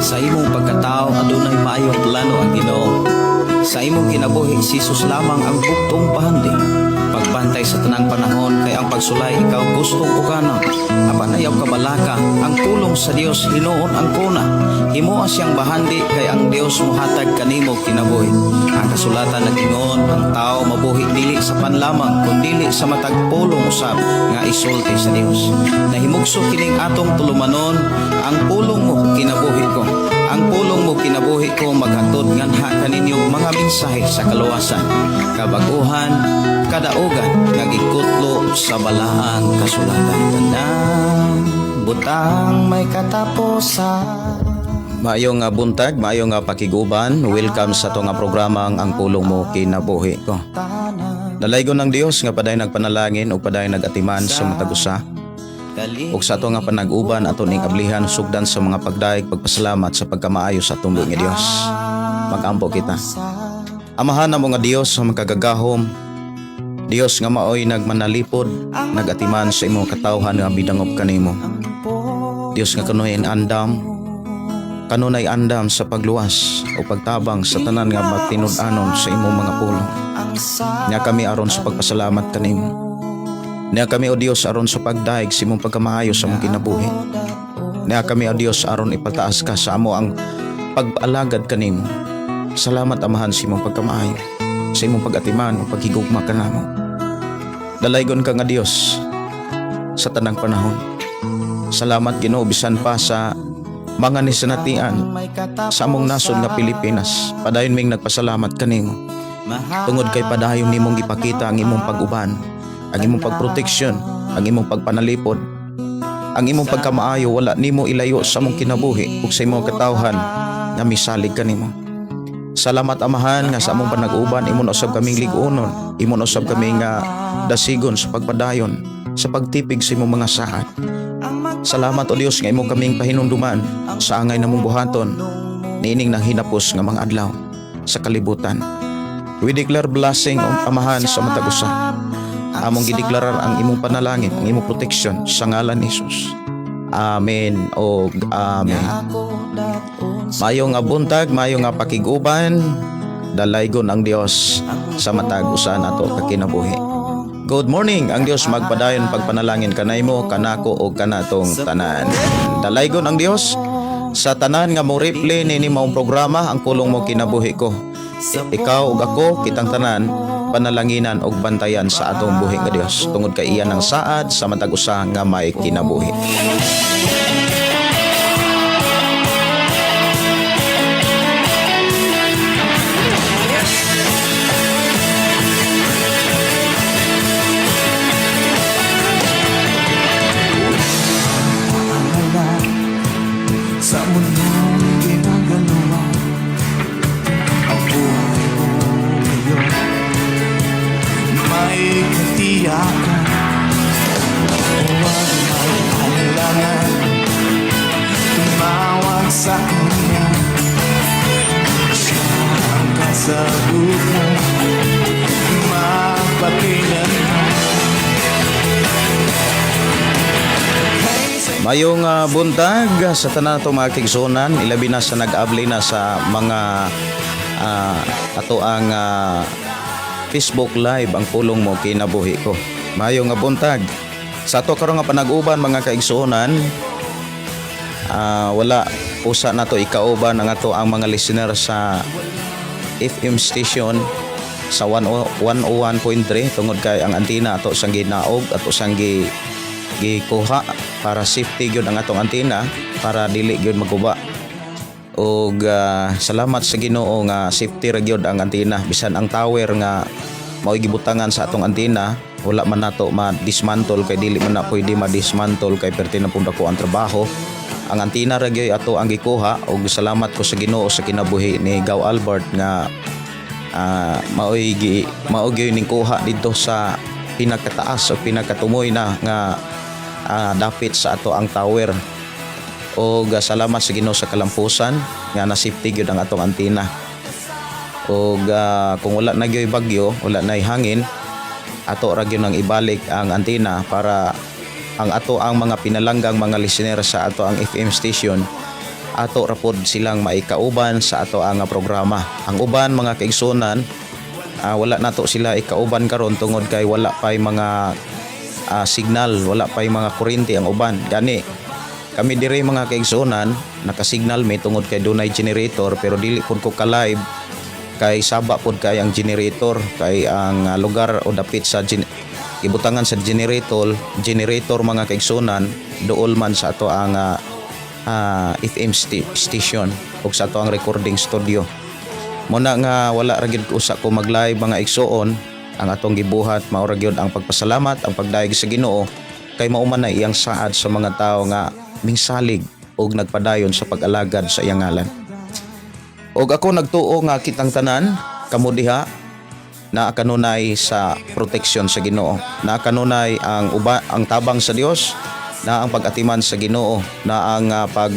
Sa imong pagkatao adunay maayong plano ang Ginoo. Sa imong kinabuhi, si Jesus lamang ang bugtong bahandi. Pagbantay sa tanang panahon kay ang pagsulay ikaw gustong ukanon. Apan ayaw kabalaka, ang pulong sa Dios hinuon ang kuna. Himoa siyang bahandi kay ang Dios mohatag kanimo kinabuhi. Ang kasulatan nag-ingon, ang tao mabuhi dili sa pan lamang kundili sa matag pulong usab nga isulti sa Dios. Nahimugso kining atong tulumanon, ang pulong mo kinabuhi ko. Ang pulong mo kinabuhi ko maghatod nganha kaninyo mga mensahe sa kaluwasan, kabaguhan, kadaugan nga gikutlo sa balaang kasulatan. Tanang butang may katapusan. Maayong nga buntag, maayong nga pakiguban. Welcome sa ato nga programang Ang Pulong Mo Kinabuhi Ko. Dalaygon ng Dios nga padayon nagpanalangin o padayon nagatiman sa matag usa. Ug sa ato nga panag-uban ato ning ablihan sugdan sa mga pagdayeg, pagpasalamat sa pagkamaayo sa atong nga Dios. Magampo kita. Amahan namo nga Dios sa makagagahom, Dios nga maoy nagmanalipod, nagatiman sa imong katawhan nga midangop kanimo. Dios nga kanunay andam, kanunay andam sa pagluwas o pagtabang sa tanan nga magtinud-anon sa imong mga pulong. Nia kami aron sa pagpasalamat kanimo. Nia kami, O Dios, aron sa pagdayeg sa imong pagkamaayo sa among kinabuhi. Nia kami, O Dios, aron ipataas ka sa amo ang pag-alagad kanimo. Salamat, Amahan, sa imong pagkamaayo, sa imong pag-atiman o paghigugma kanamo. Dalaygon ka nga Dios sa tanang panahon. Salamat, Ginoo, bisan pa sa mga nisanatian sa among nasod nga Pilipinas. Padayon ming nagpasalamat kanimo. Tungod kay padayon nimong gipakita ang imong pag-uban, ang imong pagproteksyon, ang imong pagpanalipod, ang imong pagkamaayo wala nimo ilayo sa among kinabuhi ug sa imong katawhan nga misalig kanimo. Salamat, Amahan, nga sa among panag-uban imo na usab kaming lig-unon, imo na usab kami nga dasigon sa pagpadayon, sa pagtipig sa imong mga saad. Salamat, O Dios, nga imo kaming pahinumduman sa angay namong buhaton niining nang hinapos nga mga adlaw sa kalibutan. We declare blessing, O Amahan, sa matag usa. Among gideklarar ang imong panalangin, ang imong protection sa ngalan ni Jesus. Amen o amen. Maayong nga buntag, maayong nga pakiguban, dalaygon ang Dios sa matag usa nato ka kinabuhi. Good morning, ang Dios magpadayon pagpanalangin kanaymo, kanako o kanatong tanan. Dalaygon ang Dios sa tanan nga mo replay nini maong programa, Ang Pulong Mo Kinabuhi Ko. Ikaw ug ako, kitang tanan, panalanginan og bantayan sa atong buhi nga Dios tungod kay iyan ang saad sa matag usa nga may kinabuhi. Paalala sa mundong ginagalawa. Ang buhay mo ngayon may katiyakan. Huwag mag-alinlangan, tumawag sa kanya. Siya ang kasagutan magpakailanman. Mayong buntag sa tanan nato mga kaigsuonan, ilabi na sa nag-abli na sa mga ato ang Facebook Live, Ang Pulong Mo Kinabuhi Ko. Mayong nga buntag. Sa ato karon nga panag-uban, mga kaigsuonan, wala usa nato ikauban ang ato ang mga listener sa FM station sa 10 101.3 tungod kay ang antina ato sang ginaog, ato sang gikuha para safety gyud ang atong antina para dili gyud maguba. Ug salamat sa Ginoo nga safety ra gyud ang antina, bisan ang tower nga mao'y gibutangan sa atong antina wala man nato ma-dismantle kay dili man na pwede ma-dismantle kay perti na pud dako ang trabaho. Ang antina ra gyud ato ang gikuha ug salamat ko sa Ginoo sa kinabuhi ni Gaw Albert nga mao gyud ning kuha didto sa pinakataas o pinakatumoy na nga dapit sa ato ang tower. Og salamat sa Ginoo sa kalampusan nga na safety gyud ang atong antina. Og kung wala na gyud bagyo, wala na hangin, ato ra gyud nang ibalik ang antina para ang ato ang mga pinalanggang mga listener sa ato ang FM station Ato ra pod silang maikauban sa ato ang programa. Ang uban, mga kaigsunan, wala nato sila ikauban karon tungod kay wala pay mga signal, wala pay mga kuryente ang uban. Gani kami diri, mga kaigsunan, nakasignal mi tungod kay dunay generator, pero dili pud ko ka-live kay saba pud kay ang generator, kay ang lugar o dapit sa ibutangan sa generator generator, mga kaigsunan, duol man sa ato ang FM station ug sa ato ang recording studio. Muna nga wala ra gyud usa ko mag-live, mga igsuon. Ang atong gibuhat mao ra gyud ang pagpasalamat, ang pagdayeg sa Ginoo kay mao man na iyang saad sa mga tawo nga mingsalig ug nagpadayon sa pag-alagad sa iyang ngalan. Og ako nagtuo nga kitang tanan kamo diha naa kanunay sa proteksyon sa Ginoo. Naa kanunay ang uba, ang tabang sa Dios, na ang pag-atiman sa Ginoo, na ang pag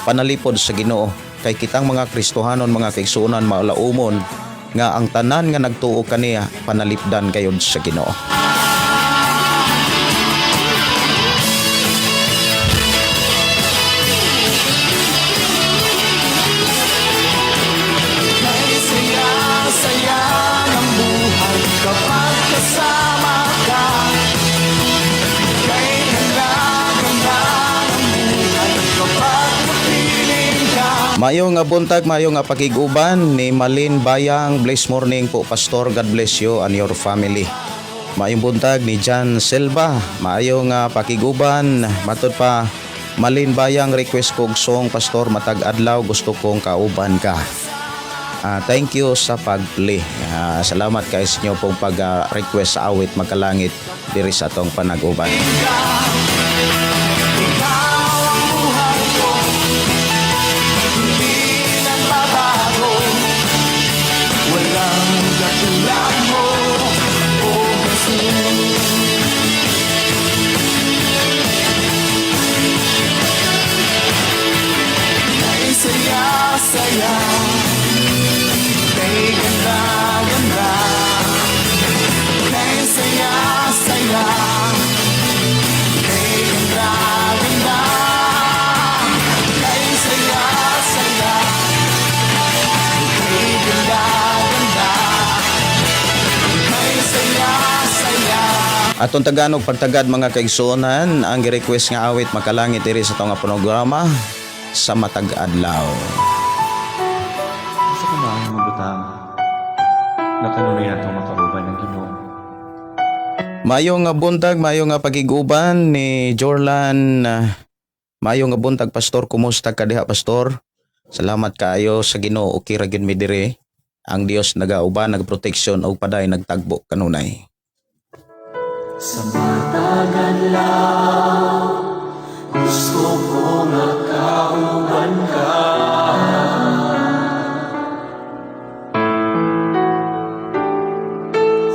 panalipod sa Ginoo. Kay kitang mga Kristohanon, mga kaigsuonan, maulaumon nga ang tanan nga nagtuo kaniya panalipdan gayud sa Ginoo. Kay saya-saya ng buhay kapag kasama ka. Kay ganda-ganda ng buhay kapag kapiling ka. Mayo nga buntag, mayo nga pakiguban ni Malin Bayang. Bless morning po, Pastor. God bless you and your family. Maayong buntag ni John Silva. Maayo nga pakiguban. Matod pa Malin Bayang, request kog song, Pastor, matag adlaw gusto kong kauban ka. Thank you sa pag-play. Salamat kay sa inyo pong pag-request sa awit Makalangit diri sa atong panag-uban. Ikaw ang buhay ko, hindi nagbabago. Walang katulad mo, O Jesus. Kay saya-saya, kay ganda-ganda. Kay saya-saya, kay ganda-ganda. Kay saya-saya, kay ganda-ganda. Kay saya-saya. Atong taganog pagtagad, mga kaigsuonan, ang gi-request nga awit Makalangit diri sa atong nga programa sa matag adlaw. Sa kumaang mga butang na kanunay natong makauban ng Ginoo. Mayo nga buntag, mayo nga pagiguban ni Jorlan. Mayo nga buntag, Pastor, kumusta ka diha, Pastor? Salamat kaayo sa Ginoo, okay ra gyud mi diri. Ang Dios nagauban, nagproteksyon ug paday nagtagbo kanunay. Sa matag adlaw, gusto ko nga kauban ka.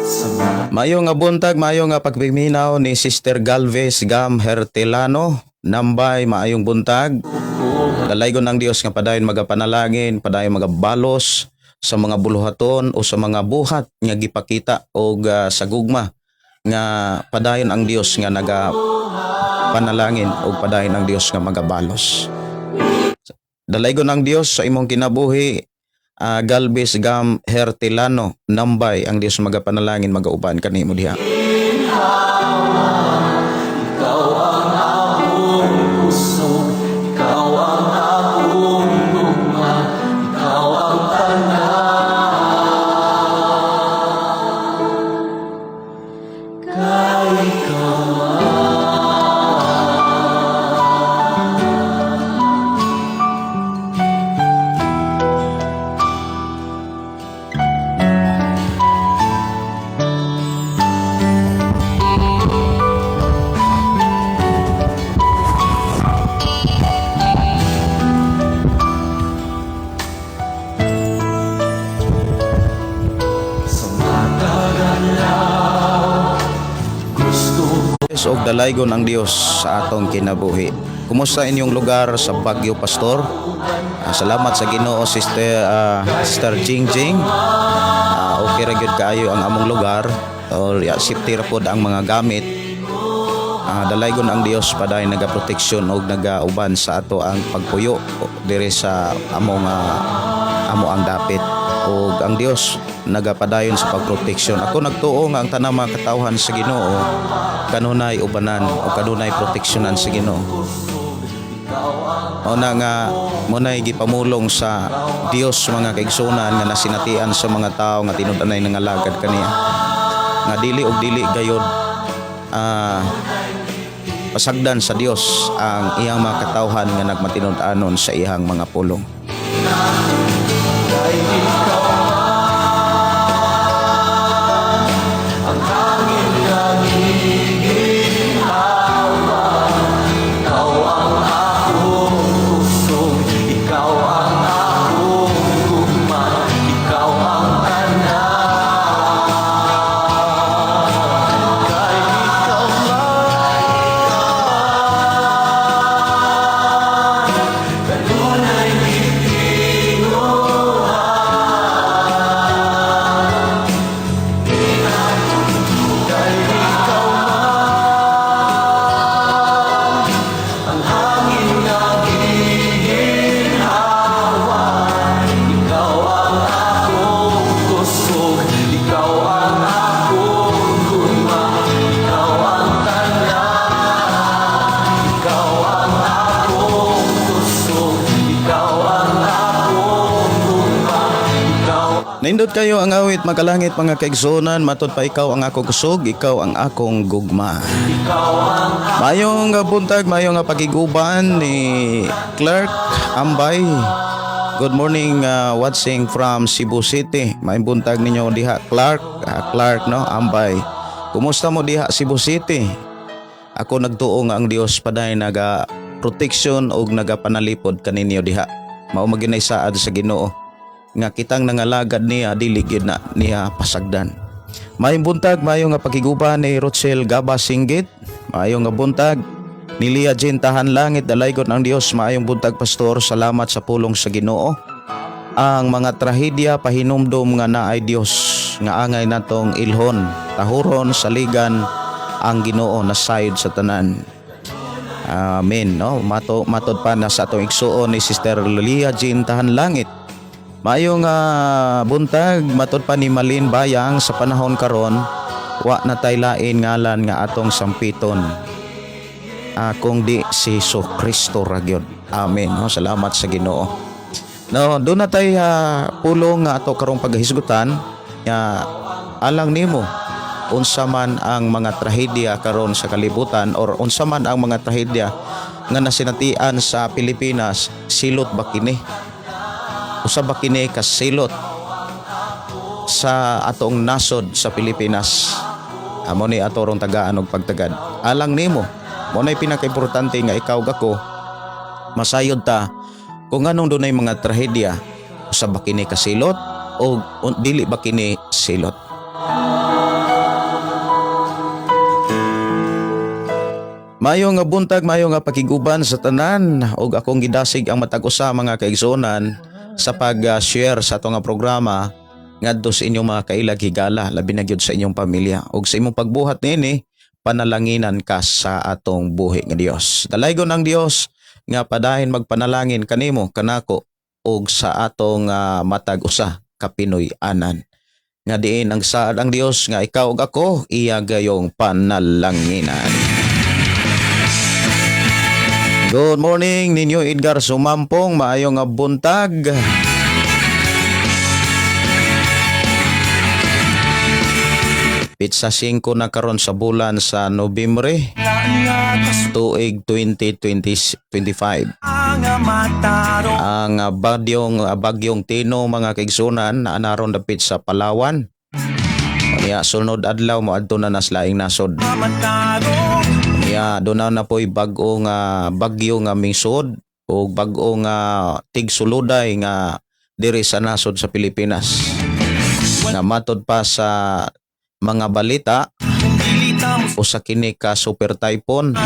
Sa Mayo nga buntag, mayo nga pagbiminaw ni Sister Galvez Gam Hertelano. Nambay, maayong buntag. Dalaygon ang Dios nga padayon magapanalangin, padayon magabalos sa mga buluhaton o sa mga buhat nga gipakita og sa gugma nga padayon ang Dios nga naga panalangin o padayon ang Dios nga magabalos. Dalaygon ang Dios sa imong kinabuhi, Galvez Gam Hertilano. Nambay, ang Dios magapanalangin, magauban kanimo diha. Ikaw ang akong kusog, ikaw ang akong gugma, ikaw ang tanan. Kay ikaw. Sa matag adlaw, gusto Og dalaygon ang Dios sa atong kinabuhi. Kumusta inyong lugar sa Baguio, Pastor? Salamat sa Ginoo, Sister Jing Jing. Okay ra gyud kaayo ang among lugar. Or ya, safety ra pod ang mga gamit. Dalaygon ang Dios padayon nagaproteksyon og nagauban sa ato ang pagpuyo diri sa among amo ang dapit ug ang Dios nagapadayon sa pagproteksyon. Ako nagtuo nga ang tanang mga katawhan sa Ginoo kanunay ubanan o kanunay proteksyonan sa Ginoo. Mao na nga mo na gipamulong sa Dios, mga kaigsunan, nga nasinatian sa mga tao nga tinud-anay nangalagad kaniya nga dili og dili gayod pasagdan sa Dios ang iyang mga katawhan nga nagmatinud-anon sa iyang mga pulong. Kay ikaw man ang hangin nga giginhawa. Ikaw ang akong kusog, ikaw ang akong gugma, ikaw ang tanan. Kay ikaw man kanunay gitinguhaan. Kay ikaw man ang hangin nga giginhawa. Ikaw ang akong kusog, ikaw ang akong gugma, ikaw ang tanan. Ikaw ang akong kusog, ikaw ang akong gugma, ikaw. Nindot kayo ang awit makalangit, mga kaigsunan, matod pa ikaw ang akong kusog, ikaw ang akong gugma. Ikaw ang Mayong buntag, mayong pagiguban ni Clerk Ambay. Good morning, watching from Cebu City. Maayong buntag ninyo diha, Clark, Clark, no, Ambay. Kumusta mo diha Cebu City? Ako nagtuo nga ang Dios paday naga protection og nagapanalipod kaninyo diha. Mao maginay saad sa Ginoo nga kitang nangalagad niya dili gyud na niya pasagdan. Maayong buntag, maayong nga pakiguban ni Rochelle Gaba Singgit. Maayong nga buntag ni Lia Jean Tahan Langit, dalaygon ang Dios. Maayong buntag, pastor, salamat sa pulong sa Ginoo. Ang mga trahedya pahinumdom nga naay Dios nga angay natong ilhon, tahuron, saligan ang Ginoo na sayod sa tanan. Amen, no? Matod pa na sa atong igsuon ni Sister Lia Jean Tahan Langit. Maayong buntag, matod pa ni Malin Bayang, sa panahon karon wa na tay lain ngalan nga atong sampiton kung di si Hesus Kristo ra gyud. Amen. No? Salamat sa Ginoo. No, doon na tay pulong nga ato karong paghisgutan nga alang nimo unsa man ang mga trahedya karon sa kalibutan or unsa man ang mga trahedya nga nasinatian sa Pilipinas, silot ba kini? Usa ba kini kasilot sa atong nasod sa Pilipinas? Amo ni ato rong tagaan og pagtagad. Alang nimo, mo na'y pinakaimportante nga ikaw gako masayod ta kung anong dunay mga trahedya, usa ba kini kasilot o dili ba kini silot. Mayo nga buntag, mayo nga pakiguban sa tanan ug akong gidasig ang matag usa, mga kaigsuonan, sa pag-share sa ato nga programa ngadto sa inyong mga kailag higala, labi na gyud sa inyong pamilya, ug sa imong pagbuhat niini panalanginan ka sa atong buhi nga Dios. Dalaygon ang Dios nga padayon magpanalangin kanimo, kanako ug sa atong matag usa ka Pinoy-anan. Nga diin ang saad ang Dios nga ikaw ug ako iya gayong panalanginan. Good morning ninyo, Edgar Sumampong, maayo nga buntag. Pitsa 5 na karon sa bulan sa Nobyembre, tuig 2025. Ang bagyong Tino, mga kaigsunan, na naron dapit sa Palawan. Niya sunod adlaw moadto na nas laing nasod. Niya doon na po'y bag-o nga bagyo nga mingsod o bag-o nga tigsuluday nga diri sa nasod sa Pilipinas. Nga matod pa sa mga balita, usa kini ka super typhoon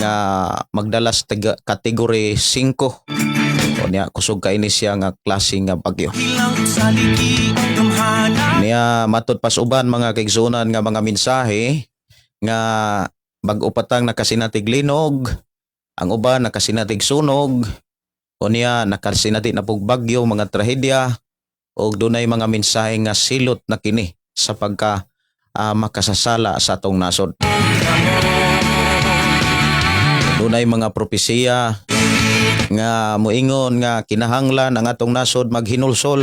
nga magdala sa category 5. O niya kusog kay ni siya nga klase nga bagyo. Niya matod pa sa uban, mga kaigsunan, nga mga mensahe nga Bag-o pa tang nakasinatig linog, ang uban nakasinatig sunog, unya nakasinati na pug bagyo, mga trahedya, ug dunay mga mensahe nga silot na kini sa pagka makasasala sa atong nasod. Dunay mga propesiya nga moingon nga kinahanglan ang atong nasod maghinulsol.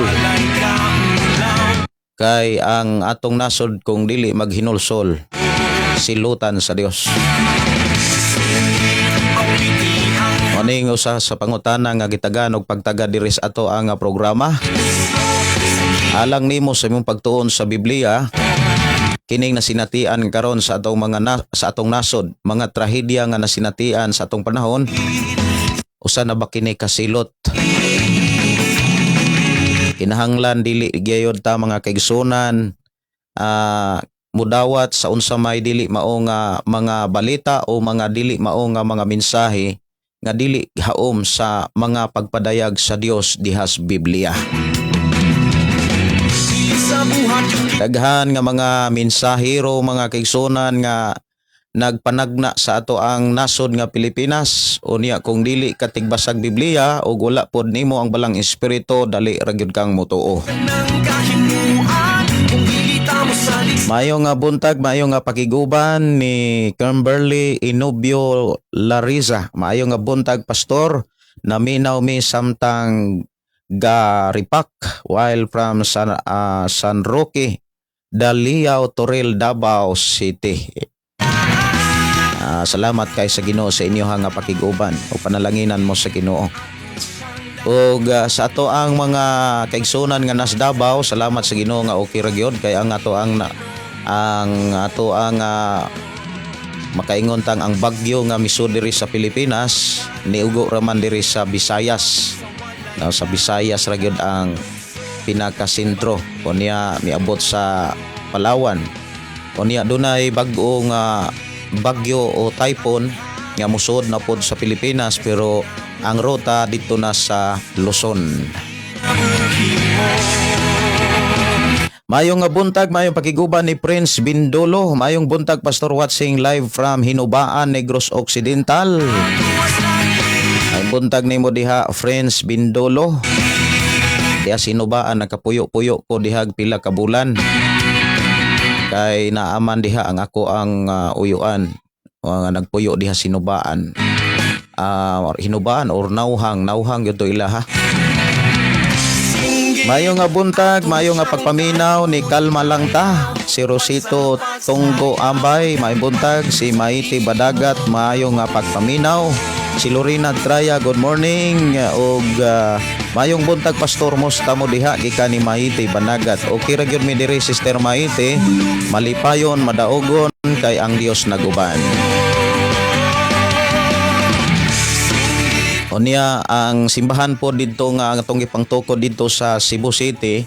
Kay ang atong nasod kung dili maghinulsol, silutan sa Dios. Maning usa sa pangutana nga gitagan og pagtaga diri sa ato ang programa. Alang nimo sa imong pagtuon sa Biblia, kining nasinatian karon sa atong nasod, mga trahedya nga nasinatian sa atong panahon, usa na ba kini kasilot? Kinahanglan dili gyud ta, mga kaigsunan, mudawat sa unsa may dili mao nga mga balita o mga dili mao nga mga mensahe nga dili haom sa mga pagpadayag sa Dios dihas Biblia. Daghan nga mga mensahero, mga kaigsunan, nga nagpanagna sa ato ang nasod nga Pilipinas. Unya kung dili ka tigbasag Biblia o wala pod nimo ang Balang Espiritu, dali ra gyud kang motuo. Mayo nga buntag, maayo nga pakiguban ni Kimberly Inubio Lariza. Maayo nga buntag, Pastor. Naminaw mi samtang garipak while from San Roque, Daliao, Toril, Davao City. Salamat kay sa Ginoo sa inyo nga pakiguban o panalanginan mo sa Ginoo. Ug sa ato ang mga kaigsunan nga nas Davao, salamat sa Ginoo nga okay ra gyud kay ang ato ang makaingon tang ang bagyo nga misud diri sa Pilipinas niugo ra man diri sa Visayas. No, sa Visayas ra gyud ang pinakasentro. Unya miabot sa Palawan. Unya dunay bag-o nga bagyo o typhoon nga musod na pod sa Pilipinas, pero ang ruta dito na sa Luzon. Mayong nga buntag, mayong pakiguban ni Prince Bindolo. Mayong buntag, Pastor, watching live from Hinubaan, Negros Occidental. Ay buntag nimo diha, Prince Bindolo. Diha Hinubaan nakapuyo-puyo ko dihag pila ka bulan. Kay naaman diha ang ako ang uyuan. Nga nagpuyo diha Hinubaan. Hinubaan or Nauhang, Nauhang yun to ila ha. Mayo nga buntag, mayo nga pagpaminaw ni Kalma lang ta. Si Rosito Tunggo Ambay, maayong buntag. Si Maiti Badagat, mayo nga pagpaminaw. Si Lorena Traya, good morning. Og mayong buntag, Pastor, musta mo diha, gikan ni Maiti Banagat. Okay ra gyud mi diri, Sister Maiti. Malipayon, madaogon kay ang Dios naguban. Unya ang simbahan po didto nga ang atong gipangtukod didto sa Cebu City,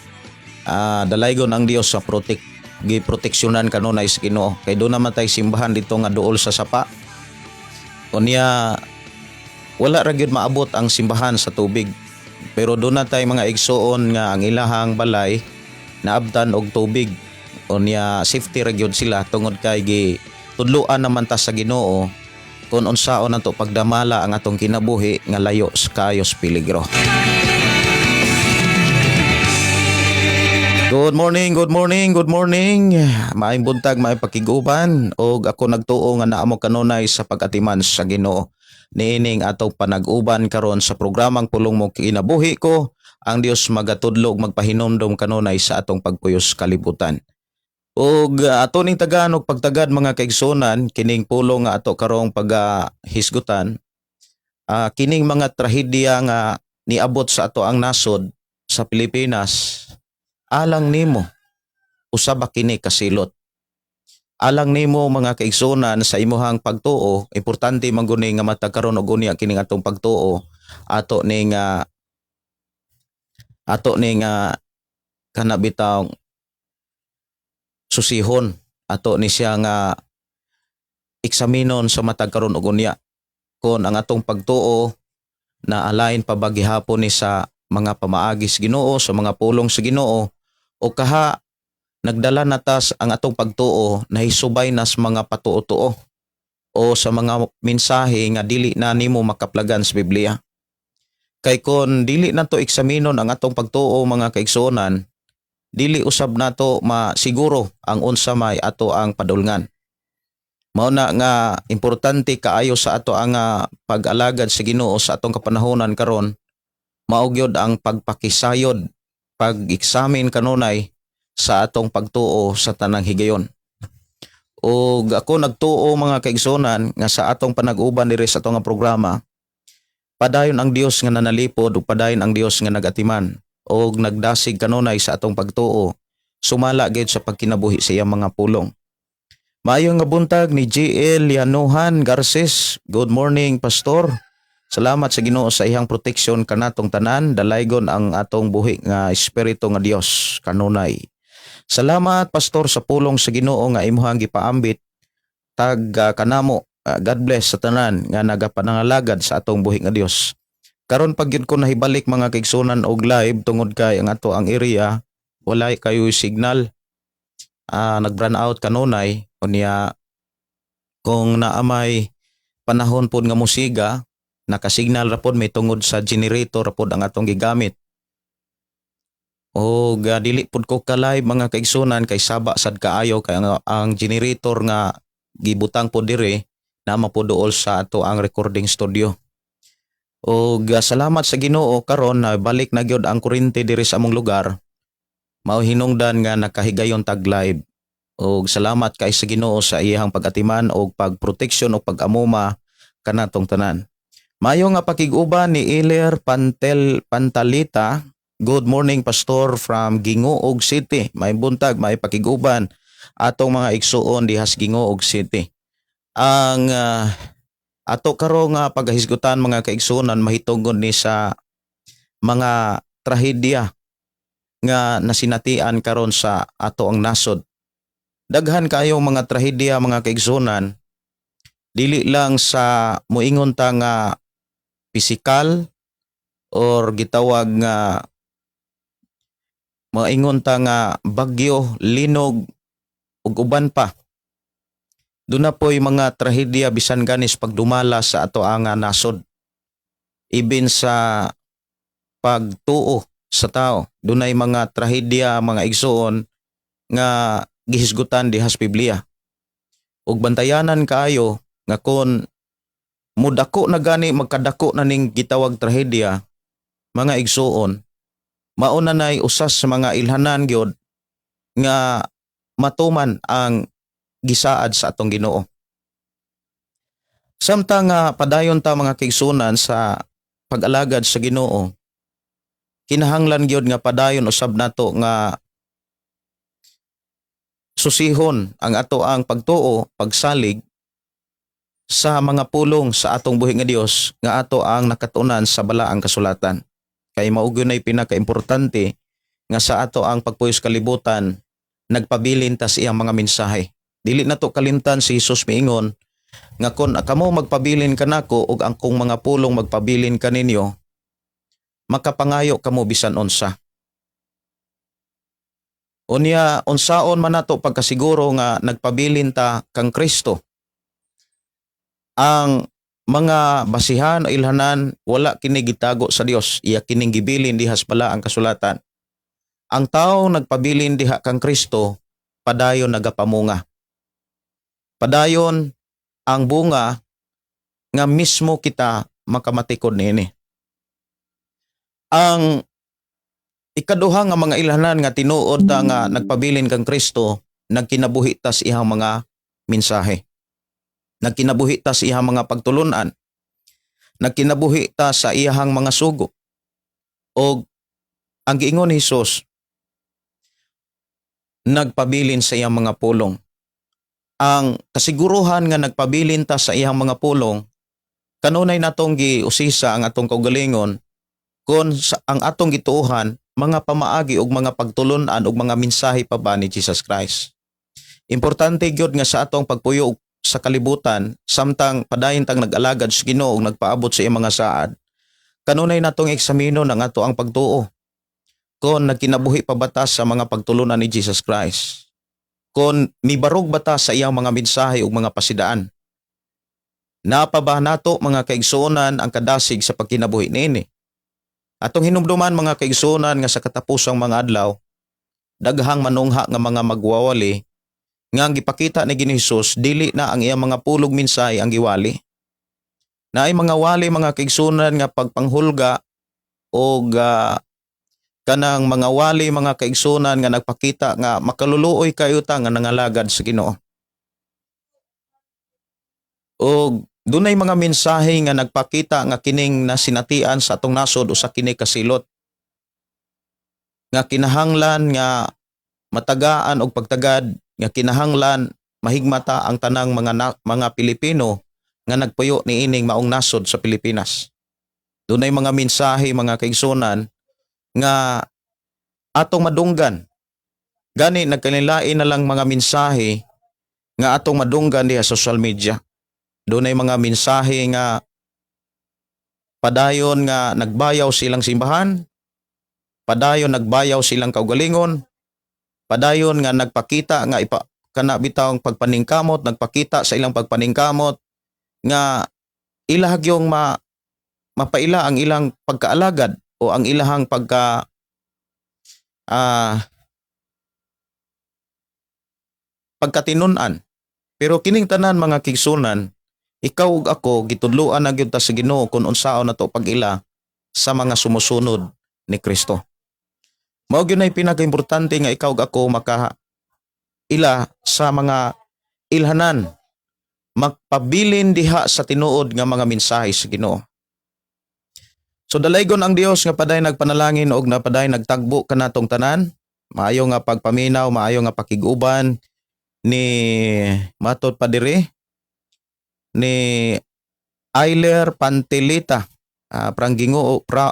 dalaygon ang Dios sa protect giproteksyonan kanunay sa Ginoo kay doon naman tay simbahan dito nga duol sa sapa. Unya wala ra gyud maabot ang simbahan sa tubig, pero doon na tay mga igsuon nga ang ilahang balay naabtan og tubig. Unya safety ra gyud sila tungod kay gi tudloan naman ta sa Ginoo kung unsaon nato pagdamala ang atong kinabuhi nga layo sa kayos peligro. Good morning, good morning, good morning. Maayong buntag, maayong pakiguban og ako nagtuo nga naa mo kanunay sa pag-atiman sa Ginoo. Niining atong panag-uban karon sa programang Pulong Mo Kinabuhi Ko, ang Dios magatudlo ug magpahinumdom kanunay sa atong pagpuyos kalibutan. Ug ato ning tagaan og pagtagad, mga kaigsunan, kining pulong nga ato karong pagahisgutan, kining mga trahedya nga niabot sa ato ang nasod sa Pilipinas, alang nimo, usa ba kini kasilot? Alang nimo, mga kaigsunan, sa imuhang pagtuo, importante man guni nga matag karon og unya kining atong pagtuo, ato ning kana bitaw susihon, ato ni siya nga eksaminon sa matag karon og unya kon ang atong pagtuo na alain pa ba gihapon ni sa mga pamaagi sa Ginoo, sa mga pulong sa Ginoo, o kaha nagdala na tas ang atong pagtuo nahisubay nas mga patuo-tuo. o sa mga mensahe nga dili na nimo makaplagan sa Biblia. Kay kon dili nato eksaminon ang atong pagtuo, mga kaigsuonan, dili usab nato masiguro ang unsa may ato ang padulngan. Mao na nga importante kaayo sa ato ang pag-alagad sa Ginoo sa atong kapanahonan karon, mao gyud ang pagpakisayod, pag-examine kanunay sa atong pagtuo sa tanang higayon. Og ako nagtuo, mga kaigsuonan, nga sa atong panag-uban diri sa atong nga programa, padayon ang Dios nga nanalipod ug padayon ang Dios nga nagatiman og nagdasig kanunay sa atong pagtuo sumala gyud sa pagkinabuhi sa iyang mga pulong. Maayo nga buntag ni GL Yanuhan Garces. Good morning, Pastor. Salamat sa Ginoo sa iyang proteksyon kanatong tanan, dalaygon ang atong buhi nga espiritu nga Dios kanunay. Salamat, Pastor, sa pulong sa Ginoo nga imuhang gipaambit tag kanamo. God bless sa tanan nga nagapanangalagad sa atong buhi nga Dios. Karon pag gyud ko nahibalik, mga kaigsunan, og live tungod kay ang ato ang area walay kayo signal. Nag-brown out kanunay. Unya kung naamay panahon pod nga musiga, nakasignal ra pod may tungod sa generator ra pod ang atong gigamit. O dili pod ko ka-live, mga kaigsunan, kay saba sad kaayo kay ang generator nga gibutang pod dire na mapuduol sa ato ang recording studio. Og salamat sa Ginoo, karon na balik na gyud ang kuryente diri sa among lugar. Mao hinungdan nga nakahigayon tag live. Og salamat kay sa Ginoo sa iyang pag-atiman og pagproteksyon o pag-amuma kanatong tanan. Mayo nga pakig-uban ni Iler Pantel Pantalita. Good morning, Pastor, from Gingoog City. May buntag, may pakig-uban atong mga igsuon dihas Gingoog City. Ang ato karon nga paghahisgutan, mga kaigsuonan, mahitungod ni sa mga trahedya nga nasinatian karon sa ato ang nasod. Daghan kayong mga trahedya, mga kaigsuonan, dili lang sa moingon ta nga pisikal or gitawag nga moingon ta nga bagyo, linog ug uban pa. Duna po'y mga trahedya bisan ganis pagdumala sa ato ang nasod. Ibin sa pagtuo sa tao, dunay mga trahedya, mga igsoon, nga gihisgutan dihas Biblia. Ug bantayanan kaayo nga kon mudako na gani, magkadako na ning gitawag trahedya, mga igsoon, mao na nay usas sa mga ilhanan gyud nga matuman ang gisaad sa atong Ginoo. Samtang nga padayon ta, mga kaigsunan, sa pag-alagad sa Ginoo, kinahanglan gyud nga padayon usab nato nga susihon ang ato ang pagtuo, pagsalig sa mga pulong sa atong buhi nga Dios nga ato ang nakatunan sa balaang kasulatan. Kay mao gyud nay pinakaimportante nga sa ato ang pagpuyos kalibutan, nagpabilin ta sa iyang mga mensahe. Dili nato kalimtan si Jesus miingon nga kon kamo magpabilin kanako ug ang kong mga pulong magpabilin kaninyo, makapangayo kamo bisan unsa. Unya, unsaon man nato pagkasiguro nga nagpabilin ta kang Kristo? Ang mga basihan o ilhanan, wala kini gitago sa Dios, iya kining gibilin dihas balaang kasulatan. Ang tao nagpabilin diha kang Kristo, padayon nagapamunga. Padayon ang bunga nga mismo kita makamatikod niini. Ang ikaduha nga mga ilhanan nga tinuod ta nga nagpabilin kang Kristo, nagkinabuhi ta sa iyang mga mensahe. Nagkinabuhi ta sa iyang mga pagtulunan. Nagkinabuhi ta sa iyang mga sugo. Og ang giingon ni Hesus, nagpabilin sa iyang mga pulong. Ang kasiguruhan nga nagpabilin ta sa iyang mga pulong, kanunay natong giusisa ang atong kaugalingon kung sa, ang atong gituohan mga pamaagi ug mga pagtulunan ug mga mensahe pa ba ni Jesus Christ. Importante gyud nga sa atong pagpuyo sa kalibutan samtang padayon tang nag-alagad sa Ginoo ug nagpaabot sa iyang mga saad, kanunay natong eksamino ang ato ang pagtuo. Kung nagkinabuhi pa ba ta sa mga pagtulunan ni Jesus Christ? Kung mibarog ba ta sa iyang mga mensahe ug mga pasidaan? Naa pa ba nato, mga kaigsuonan, ang kadasig sa pagkinabuhi niini? Atong hinumduman, mga kaigsuonan, nga sa katapusang mga adlaw, daghang manungha nga mga magwawali nga ang gipakita ni Ginoong Hesus, dili na ang iyang mga pulong mensahe ang giwali. Naay mga wali, mga kaigsuonan, nga pagpanghulga og kanang mga wali, mga kaigsuonan, nga nagpakita nga makaluluoy kayo ta nga nangalagad sa Ginoo. Og dunay mga mensahe nga nagpakita nga kining nasinatian sa atong nasod usa kini kasilot nga kinahanglan nga matagaan og pagtagad, nga kinahanglan mahigmata ang tanang mga Pilipino nga nagpuyo niining maong nasod sa Pilipinas. Dunay mga mensahe, mga kaigsunan, nga atong madunggan. Gani nagkanilain na lang mga mensahe nga atong madunggan diha sa social media. Dunay mga mensahe nga padayon nga nagbayaw silang simbahan, padayon nagbayaw silang kaugalingon, padayon nga nagpakita nga ipa kana bitawng pagpaningkamot, nagpakita sa ilang pagpaningkamot nga ilahag yung mapaila ang ilang pagkaalagad o ang ilahang pagka pagkatinunan. Pero kining tanan, mga kaigsunan, ikaw ug ako gitudloan na gyud ta sa Ginoo kung unsaon nato pag-ila sa mga sumusunod ni Kristo. Mao gyud nay pinakaimportante nga ikaw ug ako maka ila sa mga ilhanan, magpabilin diha sa tinuod nga mga mensahe sa Ginoo. So dalaygon ang Dios nga paday nagpanalangin og napaday nagtagbo kanatong tanan. Maayo nga pagpaminaw, maayo nga pakig-uban ni matod pa diri ni Ayler Pantelita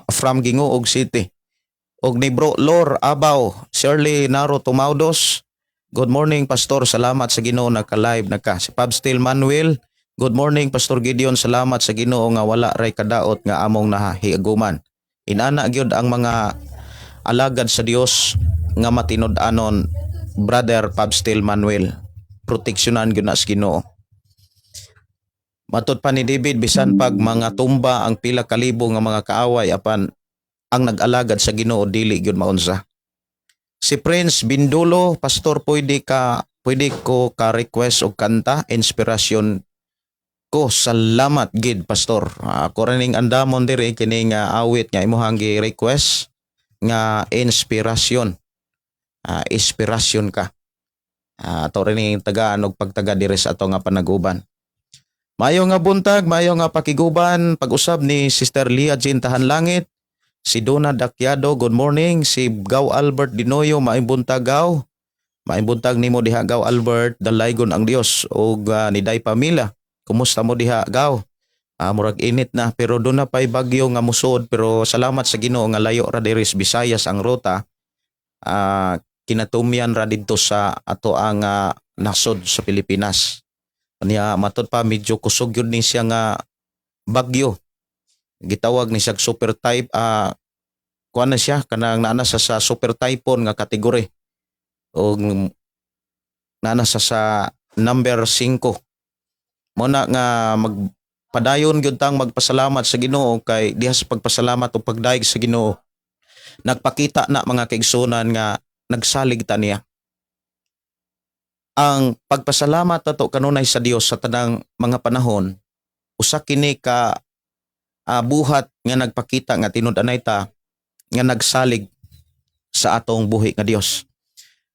from Gingoog City. Og ni Bro Lor Abaw, Shirley Naro Tumaudos. Good morning, Pastor, salamat sa Ginoo nagka-live na ka. Si Pabstil Manuel, good morning, Pastor Gideon, salamat sa Ginoo nga wala ray kadaot nga among nahiaguman. Inana gyud ang mga alagad sa Dios nga matinud-anon, Brother Pabstil Manuel. Proteksyonan gyud na sa Ginoo. Matod pa ni David, bisan pag mga tumba ang pila kalibo nga mga kaaway, apan ang nag-alagad sa Ginoo dili gyud maunsa. Si Prince Bindulo, "Pastor, pwede ko ka request og kanta, Inspirasyon Ko? Salamat gid, Pastor." Ako ra ning andamon diri kining awit nga imuhang gi-request nga Inspirasyon. Inspirasyon Ka. Ato rin ning tagaan og pagtaga diri sa ato nga panaguban. Mayo nga buntag, mayo nga pakiguban, pag-usab ni Sister Lia Jean Tahan Langit, si Donna Dakyado, good morning, si Gaw Albert Dinoyo, maayong buntag, Gaw. Maayong buntag nimo diha, Gaw Albert, dalaygon ang Dios ug ni Day Pamila. Kumusta mo diha, Gaw? Murag init na pero duna pay bagyo nga musod, pero salamat sa Ginoo nga layo ra diri sa Visayas ang ruta. Kinatumyan ra didto sa ato ang nasod sa Pilipinas. Niya matod pa medyo kusog yun ni siya nga bagyo. Gitawag ni siya super type, kuan na siya, kanang naa na sa super typhoon nga category. Og naa na sa number 5. Mo na nga magpadayon gyud tang magpasalamat sa Ginoo kay diha sa pagpasalamat o pagdayeg sa Ginoo, nagpakita na, mga kaigsunan, nga nagsalig ta niya. Ang pagpasalamat nato kanunay sa Dios sa tanang mga panahon, usa kini ka buhat nga nagpakita nga tinud-anay ta nga nagsalig sa atong buhi nga Dios.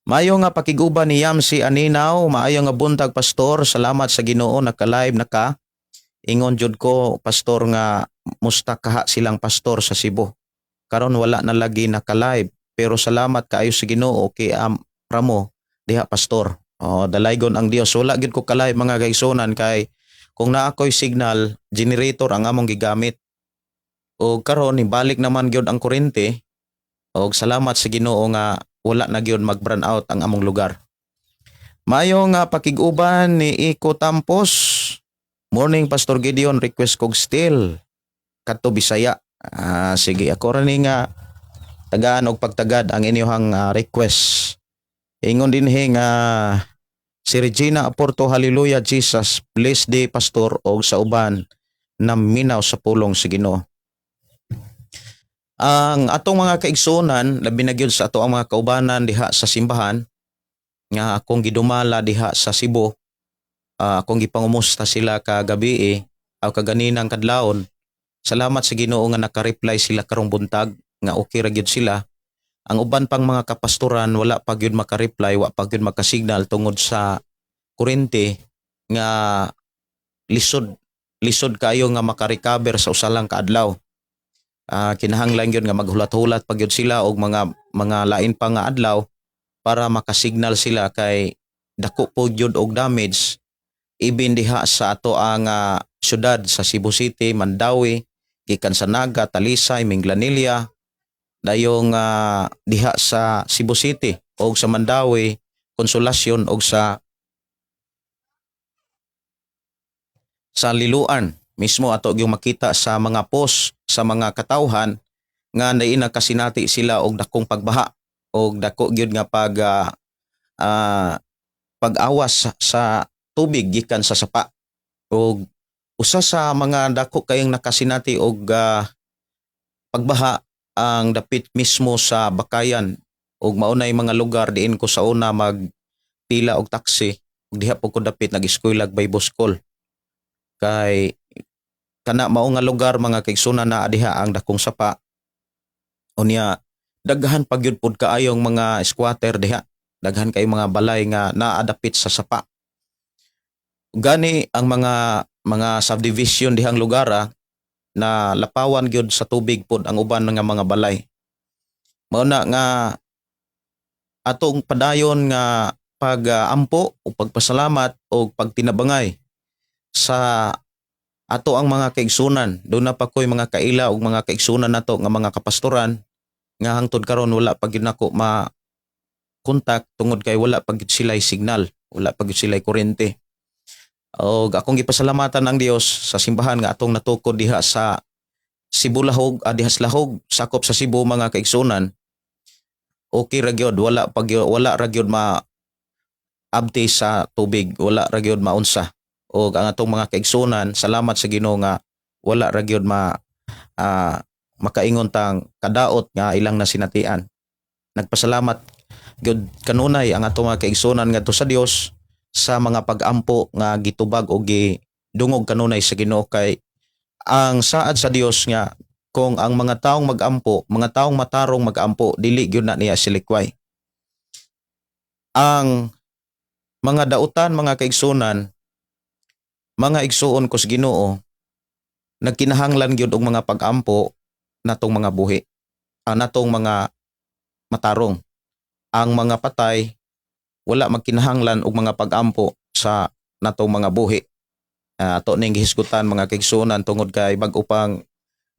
Maayo nga pakiguban ni Yamsi Aninaw, maayo nga buntag, Pastor, salamat sa Ginoo naka-live na ka. Ingon jud ko, Pastor, nga musta kaha silang pastor sa Cebu. Karon wala na lagi naka-live, pero salamat kaayo sa Ginoo kay pramo diha, Pastor. Oh, dalaygon ang Dios. Wala gyud ko ka-live, mga kaigsunan, kay kung naa ko'y signal, generator ang among gigamit. O karon ibalik naman gyud ang kuryente. Og salamat sa Ginoo nga wala na gyud mag-brown out ang among lugar. Mayo nga pakig-uban ni Iko Tampos. "Morning, Pastor Gideon, request kog Still kadto Bisaya." Sige, ako ra ni nga tagaan og pagtagad ang inyong request. Ingon dinhi nga Si Regina Aporto, "Hallelujah Jesus, bless day, Pastor, og sa uban na minaw sa pulong sa Ginoo." Ang atong mga kaigsuonan, labi na gyud sa ato ang mga kaubanan diha sa simbahan nga akong gidumala diha sa Cebu, akong gipangumusta sila kagabi o kaganinang kadlawon. Salamat sa Ginoo nga naka-reply sila karong buntag nga okay ra gyud sila. Ang uban pang mga kapastoran wala pa gyud maka-reply, wa pa gyud maka-signal tungod sa kuryente nga lisod lisod kayo nga maka-recover sa usa lang ka adlaw. Kinahanglan gyud nga maghulat-hulat pa gyud sila og mga lain pa nga adlaw para makasignal sila kay dako po gyud og damage even diha sa ato ang syudad sa Cebu City, Mandaue, gikan sa Naga, Talisay, Minglanilla, dayong diha sa Cebu City og sa Mandaue, Consolacion og sa Liloan mismo. Ato gyung makita sa mga post sa mga katawhan nga naina kasinati sila og dakong pagbaha og dako gyud nga pag-awas sa tubig gikan sa sapa. Og usa sa mga dako kayong nakasinati og pagbaha ang dapit mismo sa Bacayan ug maunay mga lugar diin ko sa una magpila og taxi ug diha po ko dapit nag-eskwela, Bible School, kay kana mao nga lugar, mga kaigsunan, naa diha ang dakong sapa. Unya daghan pa gyud pud kaayong mga squatter diha, daghan kay mga balay nga naa dapit sa sapa. Gani ang mga subdivision dihang lugar na lapawan gyud sa tubig pod ang uban nga mga balay. Mao na nga atong padayon nga pag-ampo o pagpasalamat o pagtinabangay sa ato ang mga kaigsunan. Duna pa ko'y mga kaila og mga kaigsunan nato nga mga kapastoran nga hangtod karon wala pa gyud nako ma contact tungod kay wala pa gyud sila'y signal, wala pa gyud sila'y kuryente. Og akong gipasalamatan ang Dios sa simbahan nga atong natukod diha sa Cebu Lahog, diha sa Lahog, sakop sa Cebu, mga kaigsunan. Okay ra gyud, wala ra gyud ma abti sa tubig, wala ra gyud maunsa. Og ang atong mga kaigsunan, salamat sa Ginoo nga wala ra gyud ma makaingon tang kadaot nga ilang nasinatian. Nagpasalamat gyud kanunay ang atong mga kaigsunan ngadto sa Dios sa mga pag-ampo nga gitubag o gidungog kanunay sa Ginoo, kay ang saad sa Dios nga kung ang mga taong mag-ampo, mga taong matarong mag-ampo, dili gyud na niya silikway. Ang mga dautan, mga kaigsunan, mga igsuon ko sa Ginoo, nagkinahanglan gyud og mga pag-ampo natong mga buhi, natong mga matarong. Ang mga patay wala magkinahanglan og mga pag-ampo sa natong mga buhi. Ato ning gihisgutan, mga kaigsuonan, tungod kay bag-o pang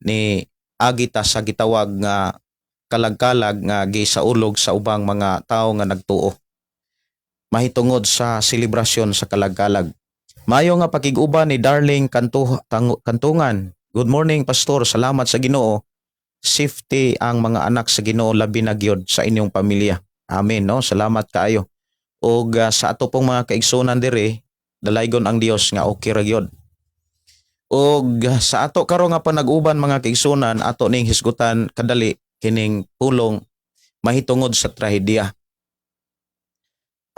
ni agi ta sa gitawag nga kalag-kalag nga gisaulog sa ubang mga tawo nga nagtuo mahitungod sa selebrasyon sa kalag-kalag. Mayo nga pakig-uban ni Darling Kantungan. "Good morning, Pastor, salamat sa Ginoo. Safety ang mga anak sa Ginoo, labi na gyud sa inyong pamilya." Amen, no. Salamat kaayo. Og sa ato pong mga kaigsunan diri, dalaygon ang Dios nga okay ra gyud. Og sa ato karon nga panag-uban, mga kaigsunan, ato ning hisgutan kadali kining pulong mahitungod sa trahedya.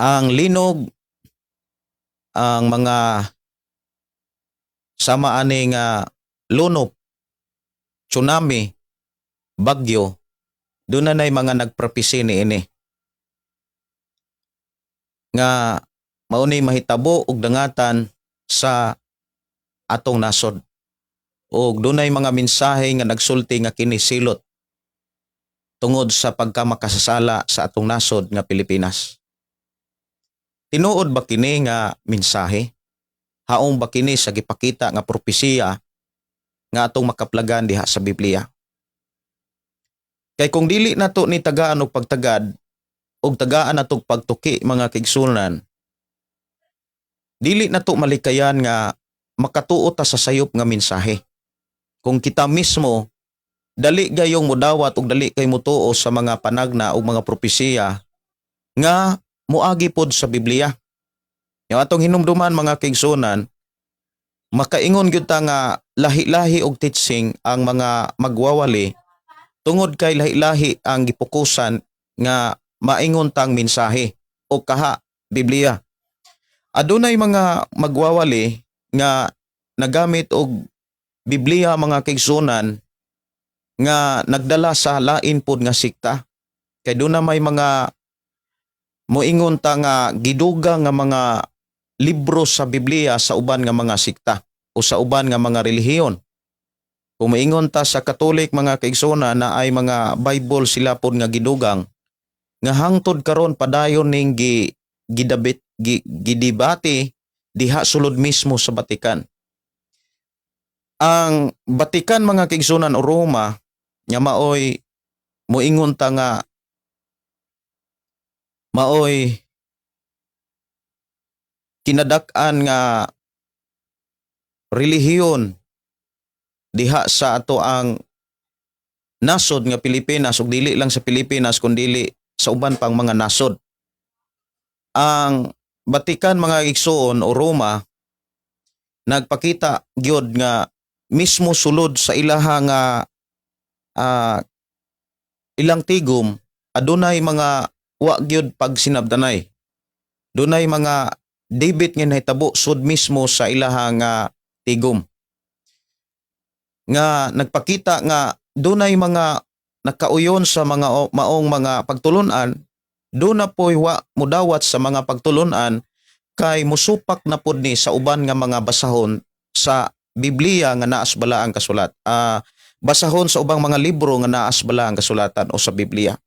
Ang linog, ang mga sama ani nga lunop, tsunami, bagyo, duna nay mga nagpropesy niini nga mao ni mahitabo og dangatan sa atong nasod. Og dunay mga mensahe nga nagsulti nga kini silot tungod sa pagkamakasasala sa atong nasod nga Pilipinas. Tinuod ba kini nga mensahe? Haong ba kini sa gipakita nga propesiya nga atong makaplagan diha sa Biblia? Kay kung dili nato ni tagaan og pagtagad og tagaan natog pagtuki, mga kaigsunan, dili nato malikayan nga makatuo ta sa sayop nga mensahe. Kung kita mismo dali gayong mudawat og dali kay mutuo sa mga panagna o mga propesiya nga moagi pod sa Biblia. Yung atong hinumduman, mga kaigsuonan, makaingon gyud ta nga lahi-lahi og teaching ang mga magwawali tungod kay lahi-lahi ang gipokusan nga maingon tang mensahe o kaha Biblia. Adunay mga magwawali nga nagamit og Biblia, mga kaigsuonan, nga nagdala sa lain pod nga sikta. Kay doon na may mga moingon ta nga gidugang nga mga libro sa Biblia sa uban nga mga sikta o sa uban nga mga relihiyon. Kung moingon ta sa Katolik, mga kaigsuonan, na ay mga Bible sila pod nga gidugang nga hangtod karon padayon ning gi gidabit gi, gidibate diha sulod mismo sa Vatican. Ang Vatican, mga kaigsuonan, o Roma nga maoy moingon ta nga maoy kinadak-an nga relihiyon diha sa ato ang nasod nga Pilipinas, ug dili lang sa Pilipinas kundili sa uban pang mga nasod. Ang Vatican, mga igsuon, o Roma, nagpakita gyud nga mismo sulod sa ilaha nga ilang tigom adunay mga wa gyud pagsinabtanay. Dunay mga debate nga nahitabo sud mismo sa ilaha nga tigom. Nga nagpakita nga dunay mga nakauyon sa mga maong mga pagtulunan, doon na po'y wa mudawat sa mga pagtulunan kay musupak na pod ni sa uban nga mga basahon sa Biblia nga naas balaang kasulat. Basahon sa ubang mga libro nga naas balaang kasulatan o sa Biblia.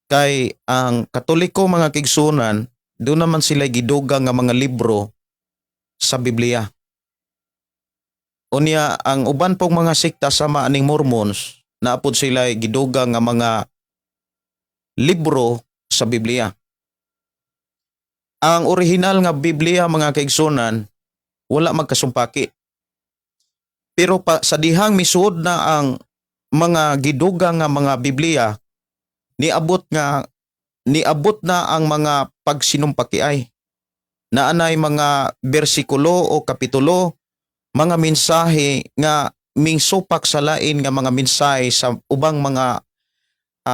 Kay ang Katoliko, mga kaigsuonan, doon naman sila gidugang nga mga libro sa Biblia. Unya ang uban pong mga sekta sama aning Mormons, naapod sila gidugang nga mga libro sa Biblia. Ang orihinal nga Biblia, mga kaigsuonan, wala magkasumpaki. Pero pa, sa dihang misuod na ang mga gidugang nga mga Biblia, niabot na ang mga pagsinumpaki ay. Naanay mga bersikulo o kapitulo, mga mensahe nga mingsupak sa lain nga mga mensahe sa ubang mga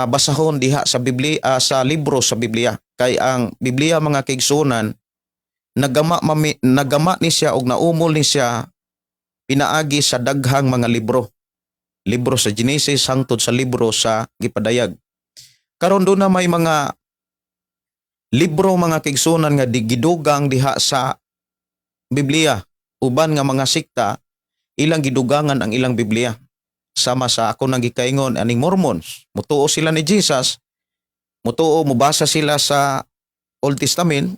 basahon diha sa Biblia, sa libro sa Biblia. Kay ang Biblia, mga kaigsuonan, nagama ni siya og naumol ni siya pinaagi sa daghang mga libro. Libro sa Genesis hangtod sa libro sa Gipadayag. Karon doon na may mga libro, mga kaigsuonan, nga gidugang diha sa Biblia. Uban nga mga sikta, ilang gidugangan ang ilang Biblia. Sama sa ako nang gikaingon aning Mormons. Mutuo sila ni Jesus. Mutuo, mubasa sila sa Old Testament,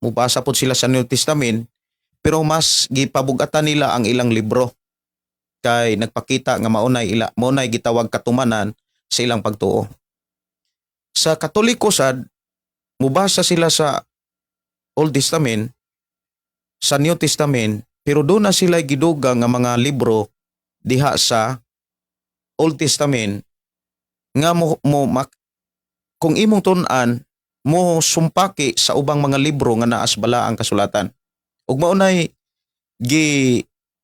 mubasa pod sila sa New Testament, pero mas gipabugatan nila ang ilang libro kay nagpakita nga maunay gitawag katumanan sa ilang pagtuo. Sa Katoliko sad, mubasa sila sa Old Testament, sa New Testament, pero doon na sila gidugang nga mga libro diha sa Old Testament nga mo, mo mak, kung imong tun-an mo sumpaki sa ubang mga libro nga naas balaang kasulatan. Ug maunay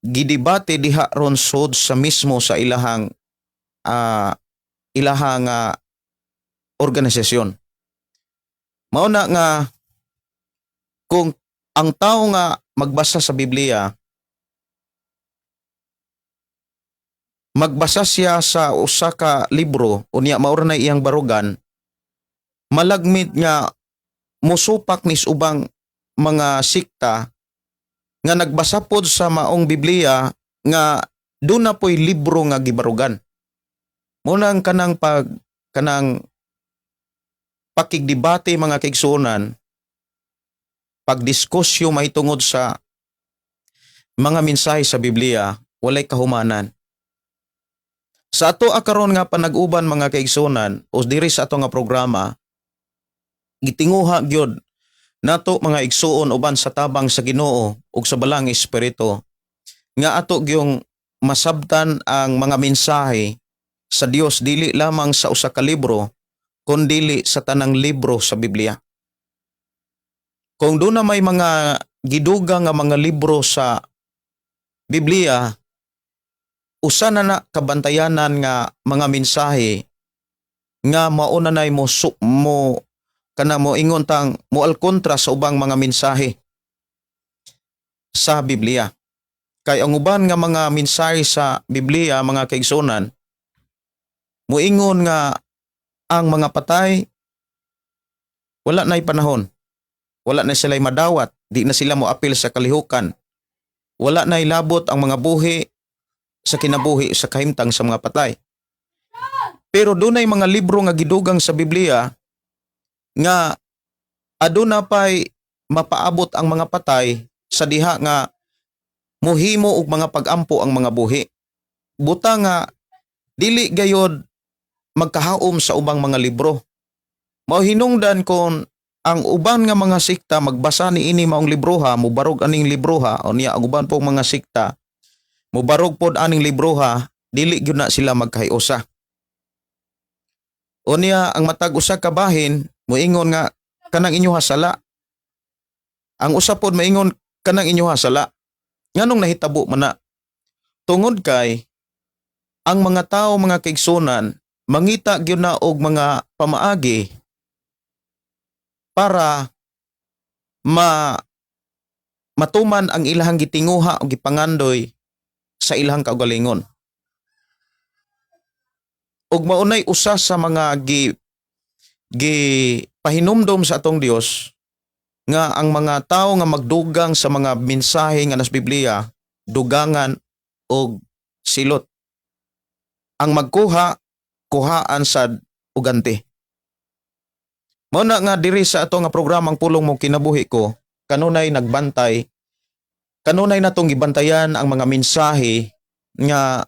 gidebate diha ron sod sa mismo sa ilahang organisasyon. Mao na nga kung ang tao nga magbasa sa Biblia, magbasa siya sa usa ka libro unya mao ra na iyang barugan, malagmit nga musupak nis ubang mga sikta nga nagbasa pod sa maong Biblia nga doon na po'y libro nga gibarugan. Muna ang kanang pakigdebate, mga kaigsuonan, pagdiskusyo mahitungod sa mga mensahe sa Biblia, walay kahumanan. Sa ato akaron nga panag-uban, mga kaigsuonan, o diri sa ato nga programa, gitinguha gyud nato, mga igsuon, uban sa tabang sa Ginoo ug sa Balaang Espiritu, nga ato gyung masabtan ang mga mensahe sa Dios dili lamang sa usa ka libro kundili sa tanang libro sa Biblia. Kung duna may mga gidugang nga mga libro sa Biblia, usa na na kabantayanan nga mga mensahe nga mauna nay mo mo kana mo ingon tang mo alkontra sa ubang mga mensahe sa Biblia. Kay ang uban nga mga mensahe sa Biblia, mga kaigsunan, muingon nga ang mga patay wala na'y panahon. Wala na sila'y madawat, di na sila moapil sa kalihukan. Wala na'y labot ang mga buhi sa kinabuhi sa kahimtang sa mga patay. Pero dunay mga libro nga gidugang sa Biblia nga aduna pay mapaabot ang mga patay sa diha nga muhimo og mga pagampo ang mga buhi. Buta nga dili gayod magkahaom sa ubang mga libro. Mao hinungdan kon ang uban nga mga sikta magbasa ni ini maong libroha, mubarog aning libroha, o niya ang uban pong mga sikta mubarog pod aning libroha, dili gyud na sila magkahiusa. O niya ang matag usa ka bahin moingon nga kanang inyo sala. Ang usa pod moingon kanang inyo sala. Nganong nahitabo man na? Tungod kay ang mga tao, mga kaigsunan, mangita gyud na og mga pamaagi para matuman ang ilahang gitinguha o gipangandoy sa ilahang kaugalingon. Ug maunay usa sa mga gi gi pahinumdom sa atong Dios nga ang mga tao nga magdugang sa mga mensahe nga nas Biblia, dugangan og silot. Ang magkuha, kuhaan sad og ganti. Mao na nga diri sa ato nga programang Pulong Mo Kinabuhi Ko, kanunay nagbantay, kanunay natong gibantayan ang mga mensahe nga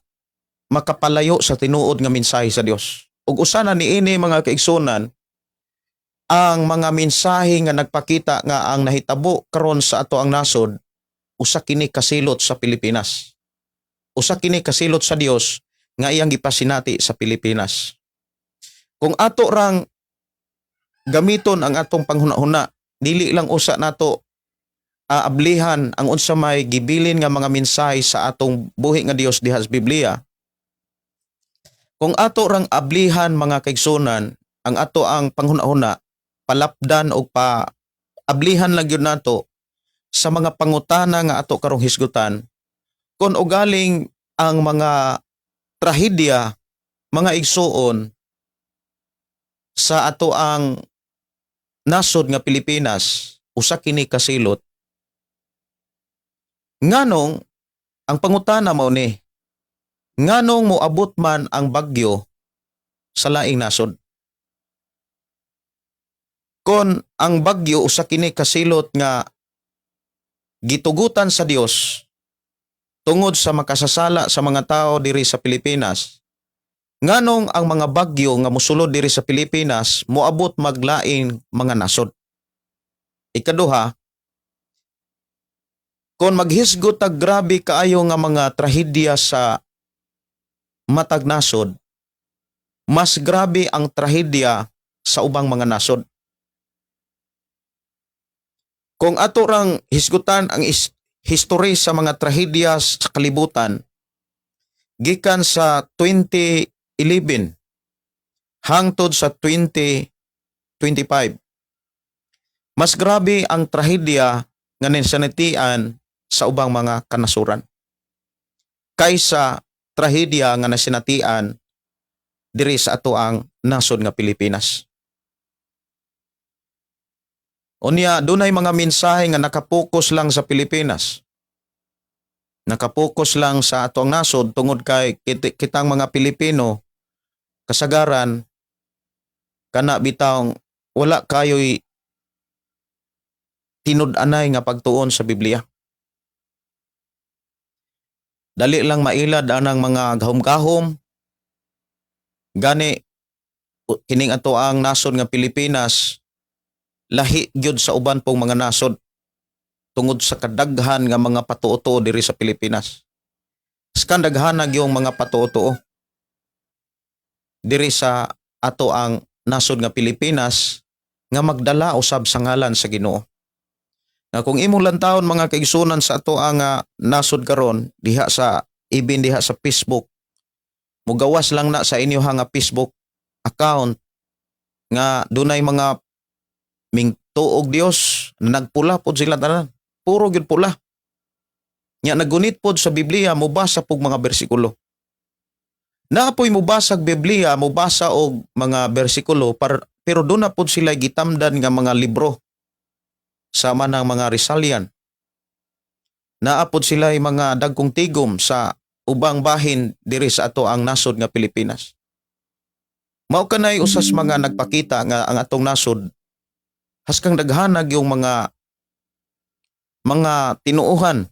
makapalayo sa tinuod nga mensahe sa Dios. Ug usa na niini, mga kaigsunan, ang mga mensahe nga nagpakita nga ang nahitabo karon sa ato ang nasod, usa kini kasilot sa Pilipinas. Usa kini kasilot sa Dios nga iyang gipasinati sa Pilipinas. Kung ato rang gamiton ang atong panghuna-huna, dili lang usa nato aablihan ang unsa may gibilin nga mga mensahe sa atong buhi nga Dios diha sa Biblia. Kung ato rang ablihan, mga kaigsunan, ang ato ang panghuna-huna, palapdan og pa ablihan lang gyud nato sa mga pangutana nga ato karong hisgutan, kon ugaling ang mga trahedya, mga igsuon, sa ato ang nasod nga Pilipinas usa kini kasilot, nganong ang pangutana mao ni, nganong moabot man ang bagyo sa laing nasod kon ang bagyo usa kini kasilot nga gitugutan sa Dios tungod sa makasasala sa mga tao diri sa Pilipinas? Nganong ang mga bagyo nga mosulod diri sa Pilipinas moabot maglaing mga nasod? Ikaduha, kon maghisgot tag grabe kaayo nga mga trahedya sa matag nasod, mas grabe ang trahedya sa ubang mga nasod. Kung ato rang hisgutan ang history sa mga trahedya sa kalibutan gikan sa 2011 hangtod sa 2025, mas grabe ang trahedya nga nasinatian sa ubang mga kanasuran kaysa trahedya nga nasinatian diri sa ato ang nasod nga Pilipinas. Unya, dunay mga mensahe nga nakapokus lang sa Pilipinas. Nakapokus lang sa ato ang nasod tungod kay kitang mga Pilipino kasagaran kana bitawng wala kayo'y tinud-anay nga pagtuon sa Biblia. Dali lang mailad anang mga gahom-gahom. Gani kining ato ang nasod nga Pilipinas lahi gyud sa uban pong mga nasod tungod sa kadaghan nga mga patuo-tuo diri sa Pilipinas. Skan daghan na gyung mga patuo-tuo diri sa ato ang nasod nga Pilipinas nga magdala usab sa ngalan sa Ginoo. Nga kung imong lantawon, mga kaigsunan, sa ato ang nasod karon diha sa ibin diha sa Facebook, mugawas lang na sa inyo nga Facebook account nga dunay mga mingtuog Dios na nagpula pod sila tanan. Puro gyud pula. Nya nagunit pod sa Biblia, mobasa pog mga bersikulo. Naa poy mobasag Biblia, mobasa og mga bersikulo pero doon na pod sila gitamdan nga mga libro sama ng mga Rizalian. Naa pod sila mga dagkong tigom sa ubang bahin diri sa ato ang nasod nga Pilipinas. Mao kanay usas mga nagpakita nga ang atong nasod haskang daghanag yung mga tinuohan.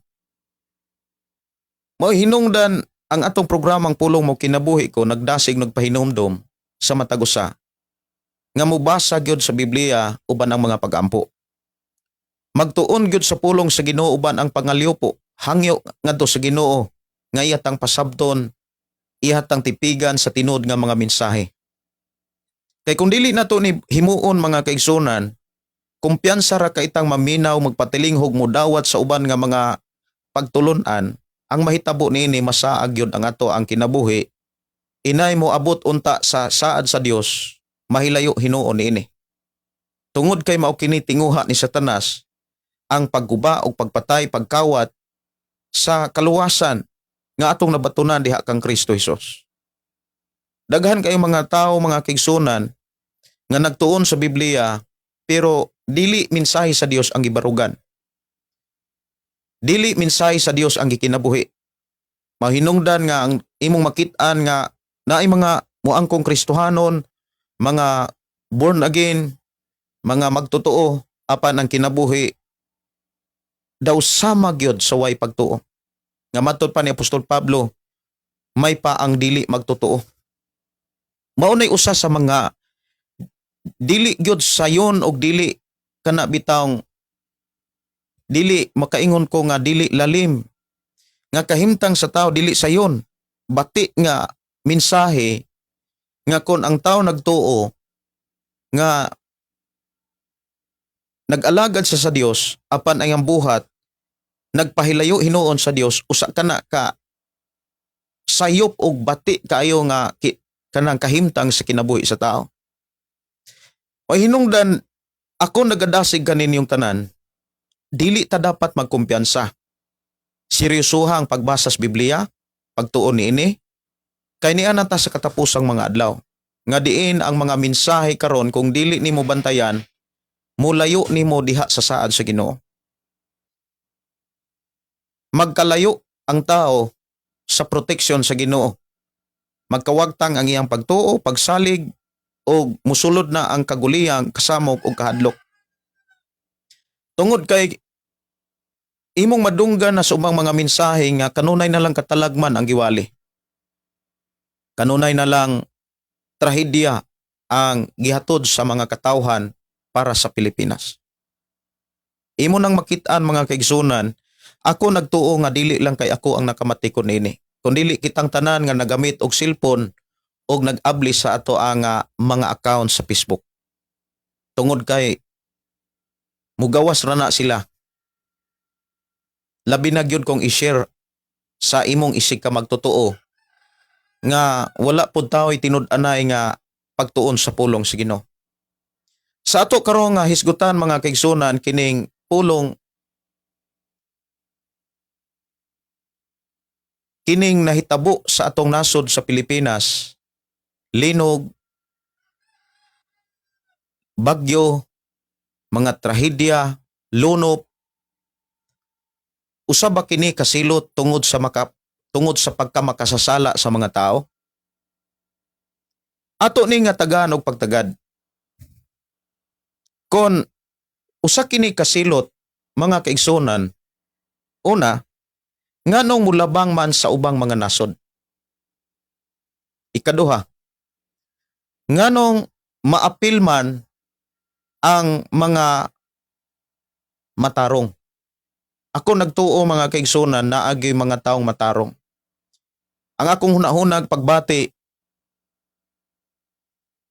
Mao hinungdan ang atong programang Pulong Mo Kinabuhi Ko nagdasig, nagpahinumdom sa matag usa nga mobasa gyud sa Biblia uban ang mga pagampo. Magtuon gyud sa pulong sa Ginoo uban ang pangalyupo. Hangyo ngadto sa Ginoo nga iyatang pasabton, ihatang tipigan sa tinuod nga mga mensahe. Kay kung dili nato ni himuon, mga kaigsunan, kumpiyansa ra kay itang maminaw, magpatilinghog, modawat sa uban nga mga pagtulunan, ang mahitabo niini, masaag gyud ang ato ang kinabuhi. Inay mo abot unta sa saad sa Dios, mahilayo hinuon niini. Tungod kay mao kini tinguha ni Satanas ang pagguba o pagpatay, pagkawat sa kaluwasan nga atong nabatunan diha kang Kristo Hesus. Daghan kay mga tao, mga kaigsunan, nga nagtuon sa Biblia pero dili mensahe sa Dios ang gibarugan. Dili mensahe sa Dios ang gikinabuhi. Mahinungdan nga ang imong makit-an nga naay mga muangkong Kristohanon, mga born again, mga magtotoo, apan ang kinabuhi daw sama gyud sa way pagtuo. Nga matod pa ni Apostol Pablo, may pa ang dili magtotoo. Mao nay usa sa mga dili gyud sayon og dili kana bitawng dili makaingon ko nga dili lalim nga kahimtang sa tao, dili sayon, bati nga mensahe nga kon ang tao nagtuo nga nag-alagad siya sa Dios apan ang iyang buhat nagpahilayo hinuon sa Dios, usa kana ka sayop og bati kaayo nga kanang kahimtang sa kinabuhi sa tao. O hinungdan ako nagadasig kaninyong tanan, dili ta dapat magkumpiyansa. Seryosoha ang pagbasa sa Biblia, pagtuon niini, kay niana ta sa katapusang mga adlaw. Nga diin ang mga mensahe karon, kung dili nimo bantayan, mulayo nimo diha sa saad sa Ginoo. Magkalayo ang tao sa proteksyon sa Ginoo. Magkawagtang ang iyang pagtuo, pagsalig, o musulod na ang kaguliyang, kasamok o kahadlok. Tungod kay imong madunggan na sa ubang mga mensahe nga kanunay na lang katalagman ang giwali. Kanunay na lang trahedya ang gihatod sa mga katawhan para sa Pilipinas. Imo nang makitaan, mga kaigsunan, ako nagtuo nga dili lang kay ako ang nakamatikon niini, kundili kitang tanan nga nagamit og cellphone og nag-abli sa ato ang mga account sa Facebook. Tungod kay mugawas ra na sila. Labi na gyud kung i-share sa imong isig ka magtotoo nga wala pud tao'y tinud-anay nga pagtuon sa pulong sa Ginoo. Sa ato karon nga hisgutan, mga kaigsunan, kining pulong, kining nahitabo sa atong nasod sa Pilipinas, linog, bagyo, mga trahedya, lunop, usa ba kini kasilot tungod sa pagkamakasasala sa mga tao? Ato ni nga tagaan og pagtagad. Kon usa kini kasilot, mga kaigsunan, una, nganong mulabang man sa ubang mga nasod? Ikaduha, nganong maapil man ang mga matarong? Ako nagtuo, mga kaigsunan, naagyo'y mga taong matarong. Ang akong hunahunag pagbati,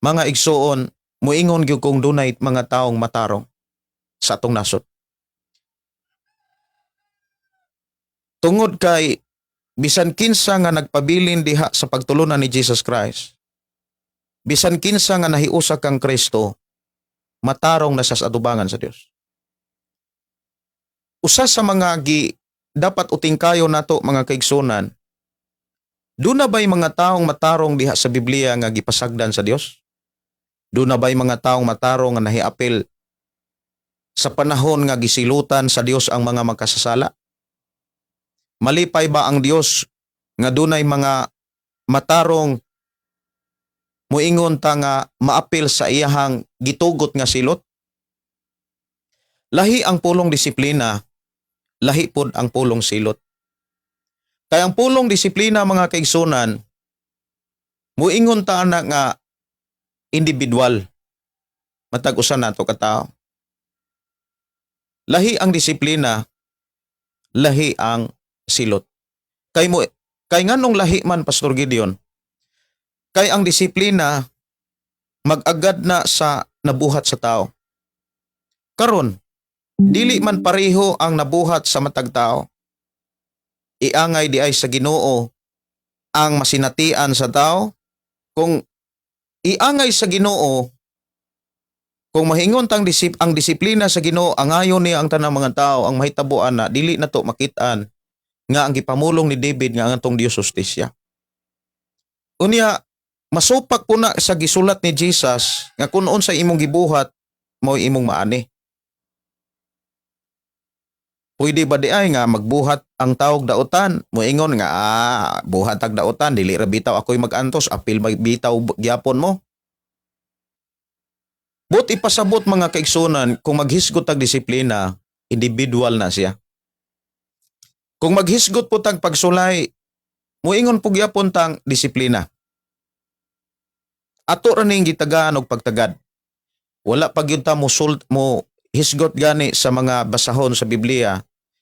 mga igsuon, muingon gyud kong dunay mga taong matarong sa atong nasod. Tungod kay bisan kinsa nga nagpabilin diha sa pagtulunan ni Jesus Christ, bisan kinsa nga nahiusa kang Kristo, matarong na siya sa atubangan sa Dios. Usa sa mga gi dapat utingkayo nato, mga kaigsunan, duna ba'y mga taong matarong diha sa Biblia nga gipasagdan sa Dios? Duna ba'y mga taong matarong nga nahiapil sa panahon nga gisilutan sa Dios ang mga makasasala? Malipay ba ang Dios nga dunay mga matarong muingon ta nga maapil sa iyahang gitugot nga silot? Lahi ang pulong disiplina, lahi pod ang pulong silot. Kay ang pulong disiplina, mga kaigsunan, muingon ta ana nga individual matag usa nato ka tao. Lahi ang disiplina, lahi ang silot. Kay nganong lahi man, Pastor Gideon? Kay ang disiplina mag-agad na sa nabuhat sa tao. Karon, dili man pareho ang nabuhat sa matag tao. Iangay diay sa Ginoo ang masinatian sa tao. Kung iangay sa Ginoo, kung mahingon tang ang disiplina sa Ginoo angayon niya ang tanang mga tao, ang mahitabuan na dili na to makit-an nga ang gipamulong ni David nga ang atong Dios hustisya. Unya masupak po na sa gisulat ni Jesus nga kung sa imong gibuhat, mao imong maani. Pwede ba diay nga magbuhat ang tawog dautan, moingon nga, "Ah, buhat tag dautan, dili ra bitaw ako'y magantos, apil bitaw gyapon mo"? But ipasabot, mga kaigsunan, kung maghisgot tag disiplina, individual na siya. Kung maghisgot po tag pagsulay, muingon po gyapon tang disiplina. Ato ra ning gitagaan og pagtagad. Wala pa gyud ta mo sult mo hisgot gani sa mga basahon sa Biblia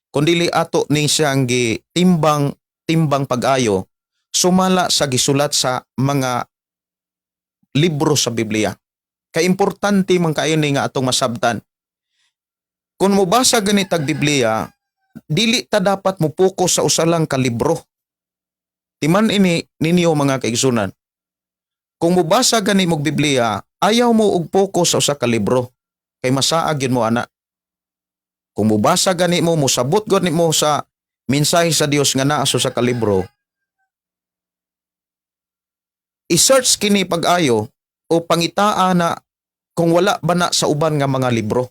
kun dili ato ning siyang gitimbang timbang pag-ayo sumala sa gisulat sa mga libro sa Biblia. Kay importante man kaayo ni nga atong masabtan. Kung mobasa gani tag Biblia, dili ta dapat mo focus sa usa lang ka libro. Timan ini ninyo, mga kaigsunan. Kung mobasa gani mog Biblia, ayaw mo og focus sa usa ka libro kay masaag yun mo ana. Kung mobasa gani mo, mosabot gani mo sa mensahe sa Dios nga naa sa usa ka libro, i-search kini pag-ayo o pangitaa na kung wala ba na sa uban nga mga libro.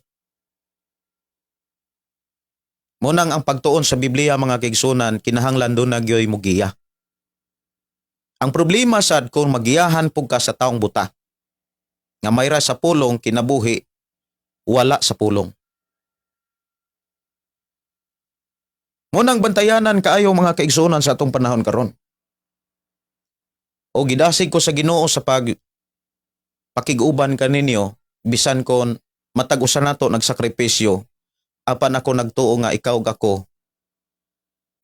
Munang ang pagtuon sa Biblia, mga kaigsunan, kinahanglan duna gyoy mugiya. Ang problema sad kung magiyahan pug ka sa taong buta nga mayra sa pulong kinabuhi, wala sa pulong. Munang bantayanan kaayo, mga kaigsunan, sa atong panahon karon. O gidasig ko sa Ginoo sa pag pakig-uban kaninyo, bisan kon matag usa nato nagsakripisyo, apan ako nagtuo nga ikaw ug ako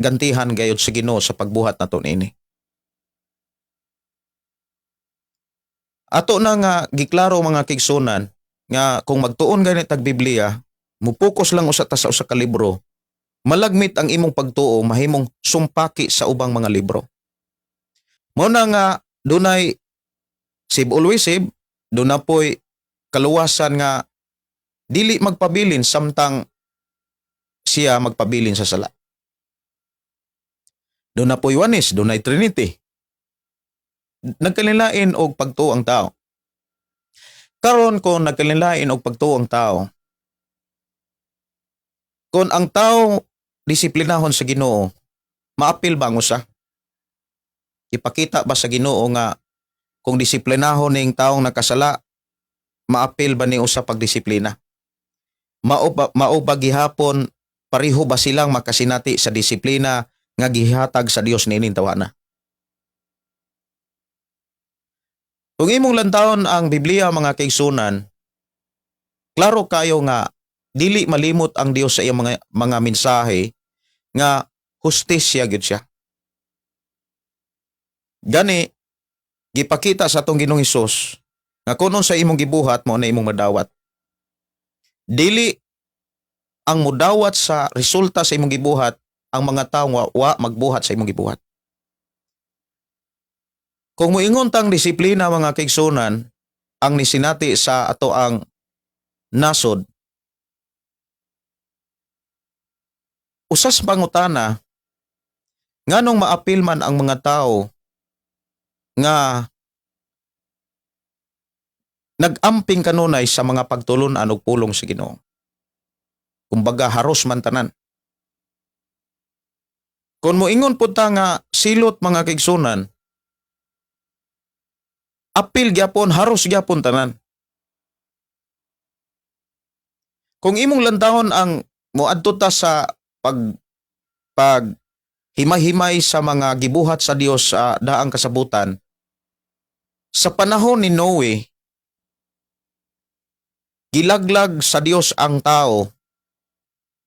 gantihan gayud sa Ginoo sa pagbuhat nato niini. Ato na nga giklaro, mga kaigsunan, nga kung magtuon gani tag Biblia, mupokus lang usa ta sa usa ka libro, malagmit ang imong pagtuo, mahimong sumpaki sa ubang mga libro. Mao na nga dunay save always save, duna poy kaluwasan nga dili magpabilin samtang siya magpabilin sa sala. Duna poy Oneness, dunay Trinity. Nagkalilain og pagtuo ang tao. Karon, kung nagkalilain og pagtuo ang tao, kung ang tao disiplinahon sa Ginoo, maapil ba ang usa? Ipakita ba sa Ginoo nga kung disiplinahon ning taong nakasala, maapil ba ni usa pagdisiplina? Mao ba gihapon, pareho ba silang makasinati sa disiplina nga gihatag sa Dios niining tawana? Kung imong lantawon ang Biblia, mga kaigsunan, klaro kayo nga dili malimot ang Dios sa iyang mga mensahe nga hustisya gyud siya. Gani gipakita sa atong Ginoong Hesus nga kung sa imong gibuhat, mao na imong madawat. Dili ang mudawat sa resulta sa imong gibuhat ang mga tao nga wa magbuhat sa imong gibuhat. Kung moingon tang disiplina, mga kaigsunan, ang nisinati sa ato ang nasod, usas pangutana, nganong maapil man ang mga tao nga nag-amping kanunay sa mga pagtulon-an og pulong sa Ginoo? Kumbaga haros man tanan. Kung moingon pud ta nga silot, mga kaigsunan, apil gyapon haros gyapon tanan. Kung imong lantawon ang moadto ta sa pag pag himay-himay sa mga gibuhat sa Dios sa daang kasabutan, sa panahon ni Noe, gilaglag sa Dios ang tao,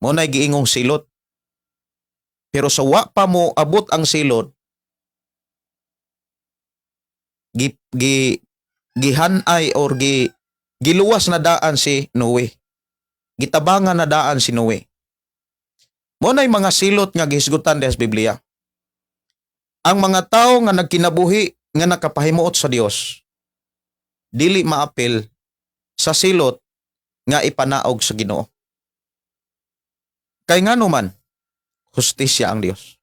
mao nay giingong silot. Pero sa wa pa mo abot ang silot, gi, gi gihanay or giluwas na daan si Noe. Gitabangan na daan si Noe. Mao nay mga silot nga gihisgutan diha sa Biblia. Ang mga tao nga nagkinabuhi nga nakapahimuot sa Dios, dili maapil sa silot nga ipanaog sa Ginoo. Kay ngano man, hustisya ang Dios.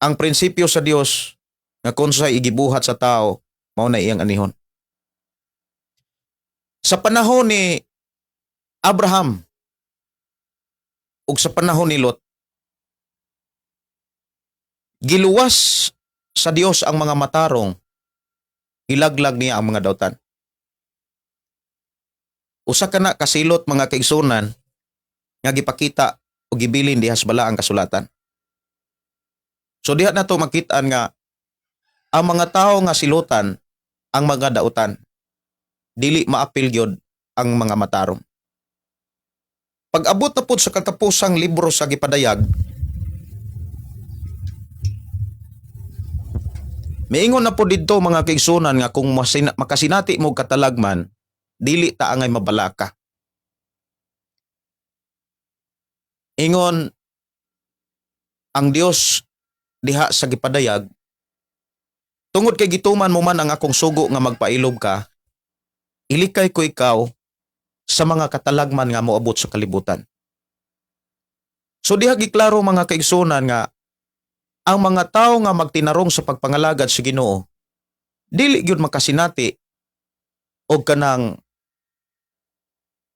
Ang prinsipyo sa Dios nga kung sa igibuhat sa tao, mao na iyang anihon. Sa panahon ni Abraham ug sa panahon ni Lot, giluwas sa Dios ang mga matarong, gilaglag niya ang mga dautan. Usa ka na kasilot, mga kaigsunan, nga gipakita o gibilin diha sa balaang kasulatan. So diha na to makitaan nga ang mga tao nga silutan ang mga dautan, dili maapil gyud ang mga matarong. Pag-abot na pud sa katapusang libro sa gipadayag, miingon na po didto, mga kaigsunan, nga kung makasinati mo katalagman, dili ta angay mabalaka. Ingon ang Dios diha sa gipadayag, "Tungod kay gituman mo man ang akong sugo nga magpailob ka, ilikay ko ikaw sa mga katalagman nga moabot sa kalibutan." So diha giklaro, mga kaigsunan, nga ang mga tao nga magtinarong sa pagpangalagad sa Ginoo dili gyud makasinati og kanang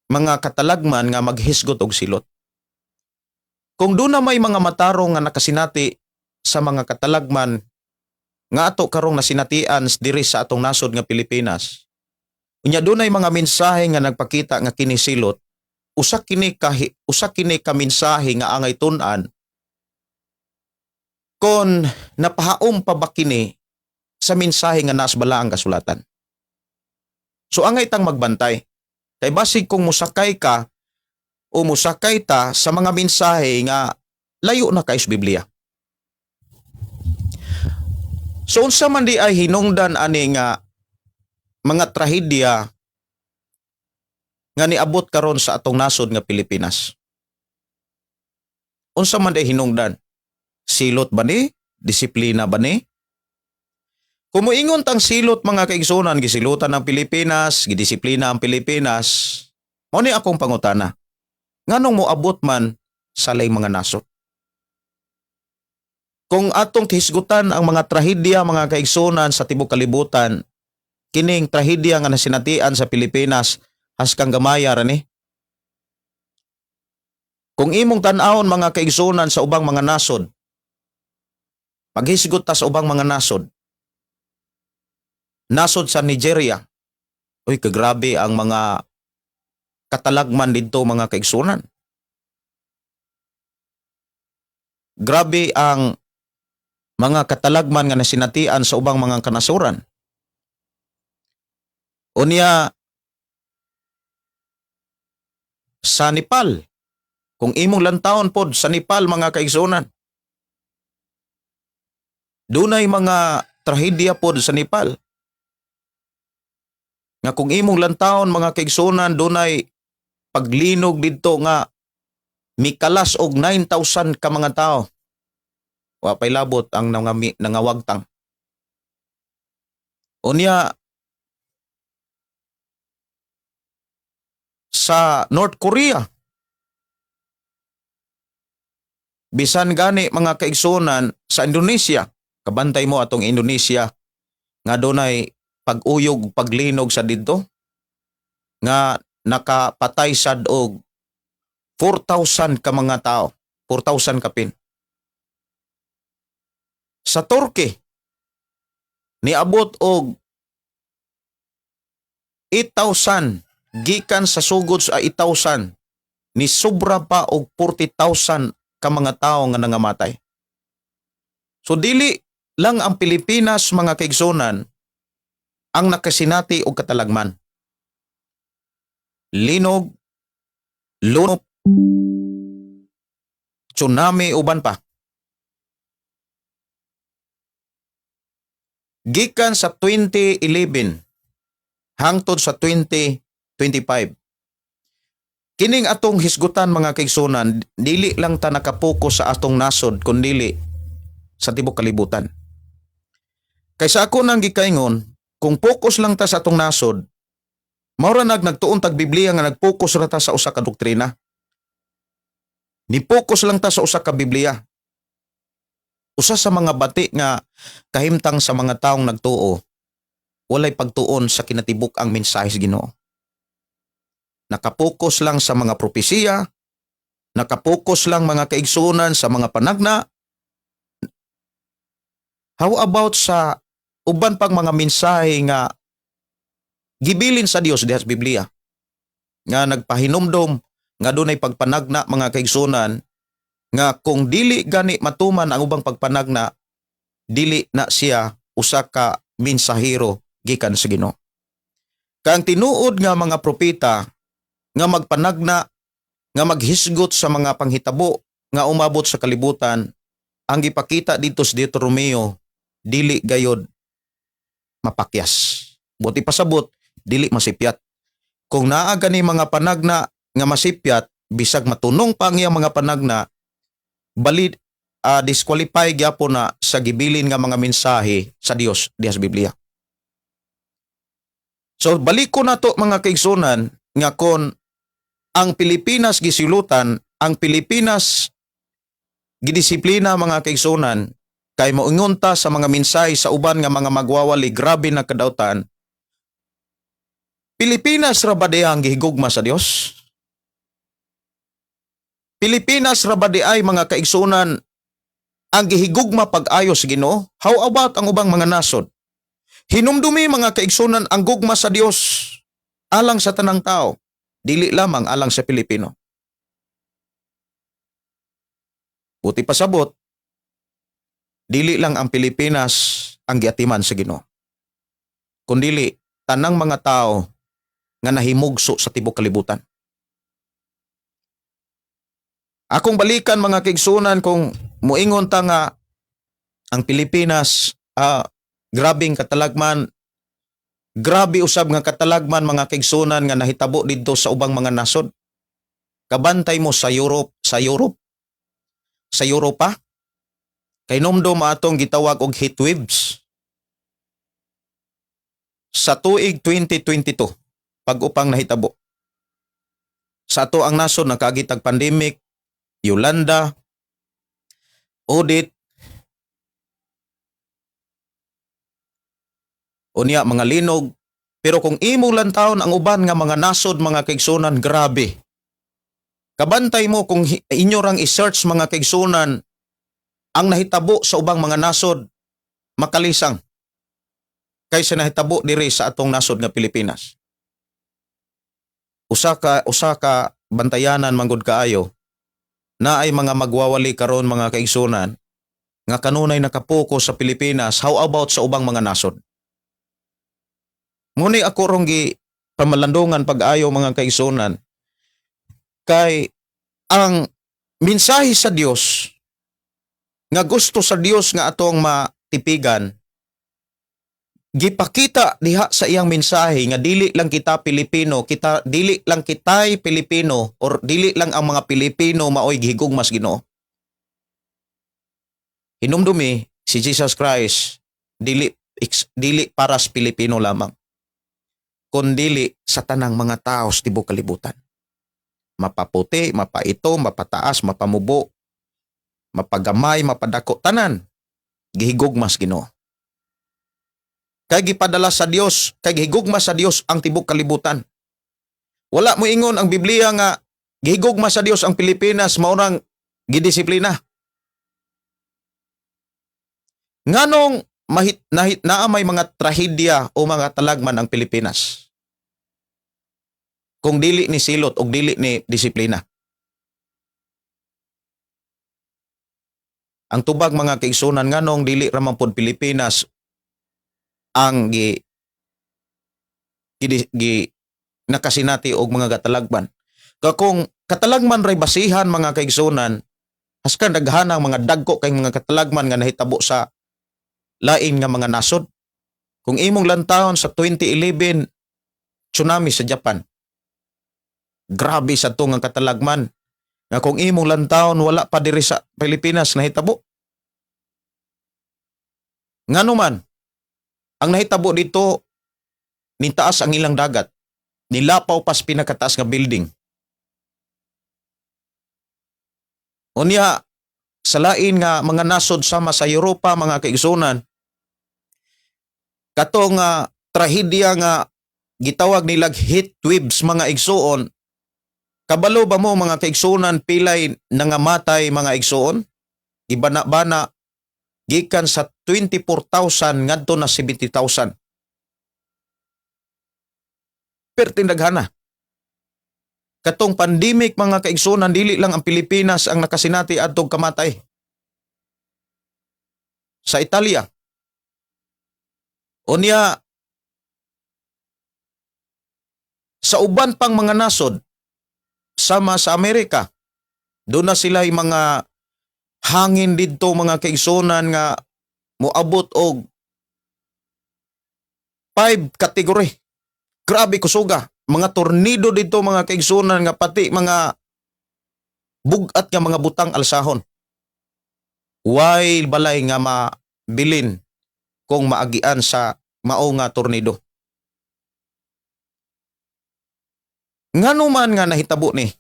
mga katalagman nga maghisgot og silot. Kung doon na may mga matarong nga nakasinati sa mga katalagman nga ato karong nasinatian diri sa atong nasod nga Pilipinas, unya dunay mga mensahe nga nagpakita nga kini silot, usa kini ka mensahe nga angay tun-an kon napahaom pa ba kini sa mensahe nga nas balaang kasulatan. So angay tang magbantay. Kay basig kung musakay ka o musakay ta sa mga mensahe nga layo na kay sa Biblia. So unsa man di ay hinungdan ani nga mga trahedya nga niabot karon sa atong nasod nga Pilipinas? Unsa man di ay hinungdan? Silot ba ni? Disiplina ba ni? Kung moingon tang silot, mga kaigsunan, gisilutan ang Pilipinas, gidisiplina ang Pilipinas, mao ni akong pangutana. Nganong moabot man sa laing mga nasod? Kung atong hisgutan ang mga trahedya, mga kaigsunan, sa tibok kalibutan, kining trahedya nga nasinatian sa Pilipinas, haskang gamaya ra ni. Kung imong tan-awon, mga kaigsunan, sa ubang mga nasod, paghisgot ta sa ubang mga nasod, nasod sa Nigeria, uy, kagrabe ang mga katalagman didto, mga kaigsunan. Grabe ang mga katalagman nga nasinatian sa ubang mga kanasuran. Unya sa Nepal, kung imong lantawon pod sa Nepal, mga kaigsunan, dunay mga trahedya pod sa Nepal. Nga kung imong lantawon, mga kaigsunan, dunay paglinog didto nga Mikalas og 9,000 ka mga tao. Wa pay labot ang nangawagtang. Unya sa North Korea, bisan gani, mga kaigsunan, sa Indonesia, kabantay mo atong Indonesia nga dunay pag-uyog, paglinog sa didto nga nakapatay sad og 4,000 ka mga tao, 4,000 kapin. Sa Turkey, niabot og 8,000. Gikan sa sugod sa 8,000, ni sobra pa og 40,000 ka mga tao nga nangamatay. So dili lang ang Pilipinas, mga kaigsunan, ang nakasinati og katalagman. Linog, lunop, tsunami, uban pa. Gikan sa 2011 hangtod sa 2025. Kining atong hisgutan, mga kaigsunan, dili lang ta nakapokus sa atong nasod kundili sa tibok kalibutan. Kay sa ako nang gikaingon, kung focus lang ta sa atong nasod, mao ra nagtuon tag Biblia nga nagfocus ra ta sa usa ka doktrina. Ni focus lang ta sa usa ka Biblia. Usa sa mga bati nga kahimtang sa mga taong nagtuo, walay pagtuon sa kinatibuk ang mensahe sa Ginoo. Nakapokus lang sa mga propesiya, nakapokus lang, mga kaigsunan, sa mga panagna. How about sa uban pang mga mensahe nga gibilin sa Dios diha sa Biblia nga nagpahinumdom nga dunay pagpanagna, mga kaigsunan, nga kung dili gani matuman ang ubang pagpanagna, dili na siya usa ka mensahero gikan sa Ginoo? Kang tinuod nga mga propeta nga magpanagna, nga maghisgot sa mga panghitabo nga umabot sa kalibutan, ang gipakita dito sa Deuteronomio, dili gayod mapakyas. Buot ipasabot, dili masipyat. Kung naa gani mga panagna nga masipyat, bisag matunong pa ang iyang mga panagna, balid disqualify gyapon na sa gibilin nga mga mensahe sa Dios diha sa Biblia. So balik ko na to, mga kaigsunan, nga kon ang Pilipinas gisilutan, ang Pilipinas gidisiplina, mga kaigsunan, kay moingon ta sa mga mensahe sa uban nga mga magwawali, grabe na kadautan. Pilipinas ra ba diha ang gihigugma sa Dios? Pilipinas ra ba diay, mga kaigsunan, ang gihigugma pag-ayo sa Ginoo? How about ang ubang mga nasod? Hinumdumi, mga kaigsunan, ang gugma sa Dios alang sa tanang tao, dili lamang alang sa Pilipino. Buot ipasabot, dili lang ang Pilipinas ang giatiman sa Ginoo, kundili tanang mga tao nga nahimugso sa tibok kalibutan. Akong balikan, mga kaigsunan, kung muingon ta nga ang Pilipinas grabing katalagman, grabe usab nga katalagman, mga kaigsunan, nga nahitabo didto sa ubang mga nasod. Kabantay mo sa Europe, sa Europe, sa Europa, kay numdum atong gitawag og heat waves sa tuig 2022 pag upang nahitabo. Sa ato ang nasod nakaagi tag pandemic, Yolanda, Odette, unya mga linog, pero kung imo taon ang uban nga mga nasod, mga kaigsunan, grabe. Kabantay mo kung inyo rang i-search, mga kaigsunan, ang nahitabo sa ubang mga nasod, makalisang kaysa nahitabo diri sa atong nasod nga Pilipinas. Usa ka bantayanan manggod kaayo na ay mga magwawali karon, mga kaigsunan, nga kanunay nakapokus sa Pilipinas. How about sa ubang mga nasod? Muni ako rong gi pamalandungan pag-ayo, mga kaigsunan, kay ang mensahe sa Dios nga gusto sa Dios nga atong matipigan. Gipakita diha sa iyang mensahe nga dili lang kita Pilipino, kita dili lang kitay Pilipino or dili lang ang mga Pilipino maoy gihigugmas Ginoo. Hinumdumi si Jesus Christ dili para sa Pilipino lamang, kundili sa tanang mga tao sa tibok kalibutan. Mapaputi, mapaito, mapataas, mapamubo, mapagamay, mapadako, tanan gihigugmas Ginoo. Kay gipadala sa Dios, kay gihigugma sa Dios ang tibok kalibutan. Wala mo ingon ang Biblia nga gihigugma sa Dios ang Pilipinas, mao nang gidisiplina. Nganong mahit nahit naa may mga trahedya o mga talagman ang Pilipinas, kung dili ni silot og dili ni disiplina? Ang tubag, mga kaigsunan, nganong dili ra man pod Pilipinas ang gi, gi, gi nakasinati og mga katalagman? Ka kung katalagman ray basihan, mga kaigsunan, haskan daghan ang mga dagko kay mga katalagman nga nahitabo sa lain nga mga nasod. Kung imong lantawon sa 2011 tsunami sa Japan, grabe sa to nga katalagman nga kung imong lantawon wala pa diri sa Pilipinas nahitabo. Ngano man ang nahitabo dito, nitaas ang ilang dagat, nilapaw pas pinakataas nga building. Unya sa lain nga mga nasod sama sa Europa, mga kaigsunan, kato nga trahedya nga gitawag nilag heat waves, mga igsuon. Kabalo ba mo, mga kaigsunan, pilay nangamatay, mga igsuon? Gibana-bana gikan sa 24,000 ngadto na 70,000. Perting daghana. Katong pandemic, mga kaigsunan, dili lang ang Pilipinas ang nakasinati adtong kamatay. Sa Italia. Unya sa uban pang mga nasod sama sa Amerika, doon na sila yung mga hangin didto, mga kaigsunan, nga moabot og 5 category. Grabe kusuga. Mga tornado dito, mga kaigsunan, nga pati mga bugat nga mga butang alsahon. Way balay nga mabilin kung maagian sa mao nga tornado. Ngano man nga nahitabo ni?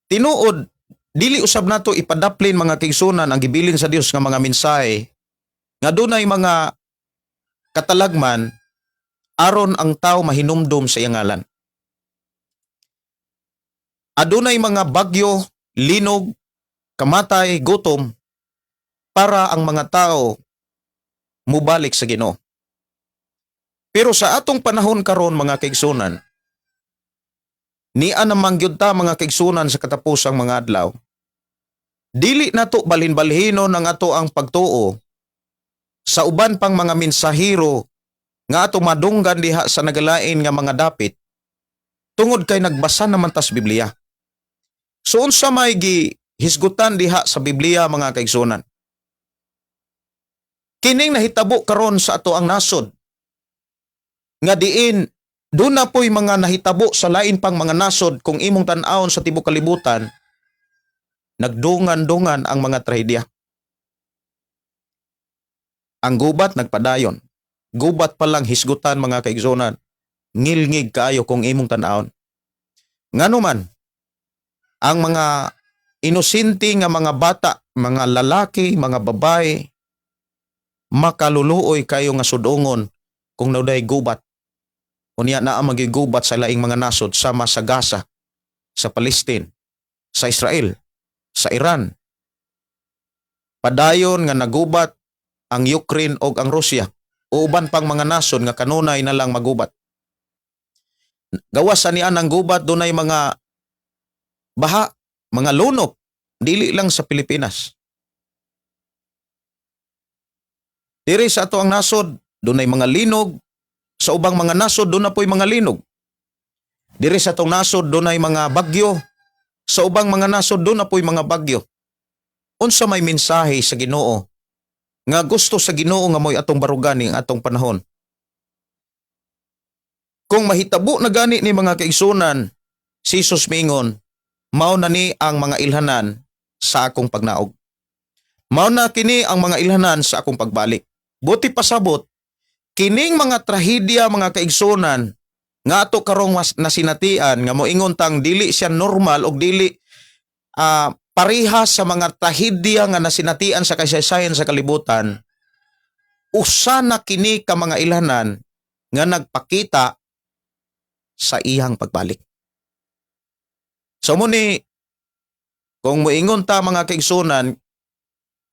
Tinuod, dili usab nato ipadaplin, mga kaigsunan, ang gibilin sa Dios nga mga mensahe nga dunay mga katalagman aron ang tao mahinumdom sa iyang ngalan. Adunay mga bagyo, linog, kamatay, gutom para ang mga tao mubalik sa Ginoo. Pero sa atong panahon karon, mga kaigsunan, nia namang gyud ta, mga kaigsunan, sa katapusang mga adlaw. Dili nato balhin-balhinon ang ato ang pagtuo sa uban pang mga mensahero nga ato madunggan diha sa nagalain nga mga dapit tungod kay nagbasa naman tas Biblia. So unsa may gi hisgutan diha sa Biblia, mga kaigsunan? Kining nahitabo karon sa ato ang nasod nga diin doon na po'y mga nahitabo sa lain pang mga nasod, kung imong tan-awon sa tibok kalibutan, nagdungan-dungan ang mga trahedya. Ang gubat nagpadayon. Gubat pa lang hisgutan, mga kaigsunan. Ngilngig kaayo kung imong tan-awon. Ngano man, ang mga inosente nga mga bata, mga lalaki, mga babae, makaluluoy kayo nga sudongon kung nauday gubat. Unya naa magigubat sa laing mga nasod sama sa Gaza, sa Palestine, sa Israel, sa Iran. Padayon nga nagubat ang Ukraine og ang Russia o uban pang mga nasod nga kanunay na lang magubat. Gawas sa niyan ang gubat, dunay mga baha, mga lunop, dili lang sa Pilipinas. Diri sa ato ang nasod, dunay mga linog, sa ubang mga nasod doon na po'y mga linog. Diri sa atong nasod dunay mga bagyo, sa ubang mga nasod doon na po'y mga bagyo. Unsa may mensahe sa Ginoo Nga gusto sa Ginoo nga mo'y atong barugan ning atong panahon. Kung mahitabo na gani ni, mga kaigsunan, si Jesus mingon, "Mao na ni ang mga ilhanan sa akong pagnaog. Mao na kini ang mga ilhanan sa akong pagbalik." Buot pasabot, kining mga trahedya, mga kaigsunan, nga ato karong mas nasinatian nga moingon tang dili siya normal og dili pareha sa mga trahedya nga nasinatian sa kasaysayan sa kalibutan, usa na kini ka mga ilhanan nga nagpakita sa iyang pagbalik. So mao ni kung moingon ta, mga kaigsunan,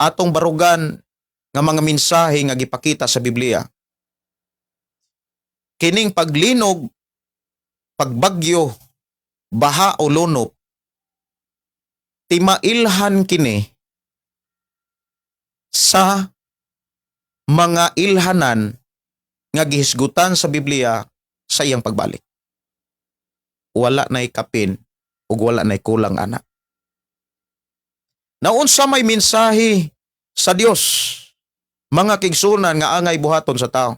atong barugan nga mga mensahe nga gipakita sa Biblia. Kining paglinog, pagbagyo, baha o lunop, timailhan kini sa mga ilhanan nga gihisgutan sa Biblia sa iyang pagbalik. Wala na'y kapin ug wala na'y kulang ana. Naunsa may mensahe sa Dios, mga kaigsunan, nga angay buhaton sa tao?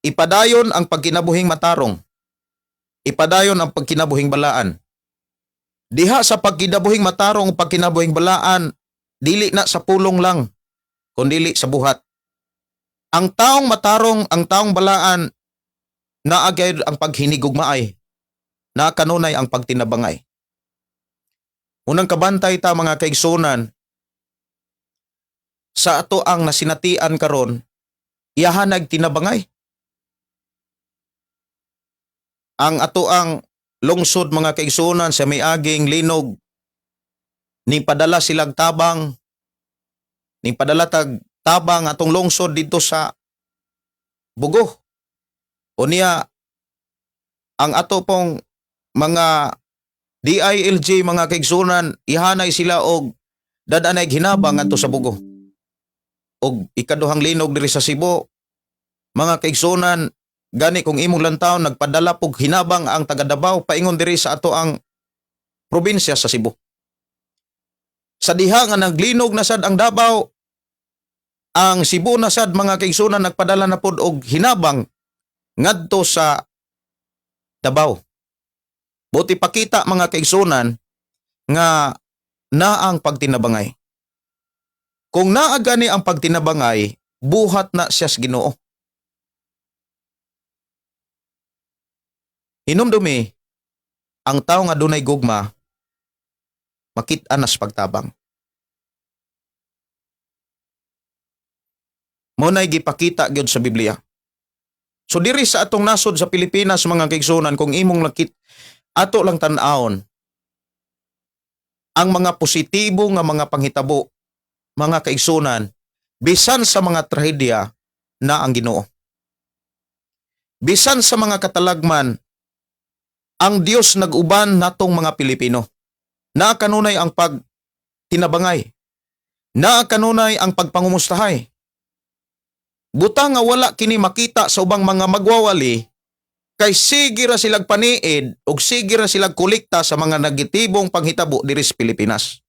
Ipadayon ang pagkinabuhing matarong. Ipadayon ang pagkinabuhing balaan. Diha sa pagkinabuhing matarong, pagkinabuhing balaan, dili na sa pulong lang, kundili sa buhat. Ang taong matarong, ang taong balaan, naa gyud ang paghinigugmaay, naa kanunay ang pagtinabangay. Unang kabantay ta, mga kaigsunan, sa ato ang nasinatian karon, iyahan nagtinabangay. Ang ato ang lungsod, mga kaigsunan, sa miaging linog, ni padala silang tabang, ni padala tag tabang atong lungsod dito sa Bogo. Unya ang ato pong mga DILG, mga kaigsunan, ihanay sila og dadanay hinabang ngadto sa Bogo. Og ikaduhang linog diri sa Cebu, mga kaigsunan, gani kung imong lantaw, nagpadala pog hinabang ang taga Davao paingon diri sa ato ang probinsya sa Cebu. Sa diha nga naglinog na sad ang Davao, ang Cebu na sad, mga kaigsunan, nagpadala na pod og hinabang ngadto sa Davao. Buot ipakita, mga kaigsunan, nga naa ang pagtinabangay. Kung naa gani ang pagtinabangay, buhat na siya sa Ginoo. Hinumdumi, ang tao nga dunay gugma, makit-an na sa pagtabang. Mao na'y gipakita gyud sa Biblia. So diri sa atong nasod sa Pilipinas, mga kaigsunan, kung imong lakit ato lang tan-awon ang mga positibo nga mga panghitabo, mga kaigsunan, bisan sa mga trahedya na ang Ginoo. Bisan sa mga katalagman, ang Dios nag-uban natong mga Pilipino. Naa kanunay ang pag tinabangay. Naa kanunay ang pagpangumustahay. Buta nga wala kini makita sa ubang mga magwawali kay sige ra silag paniid ug sige ra silag kolekta sa mga negatibong panghitabo diri sa Pilipinas.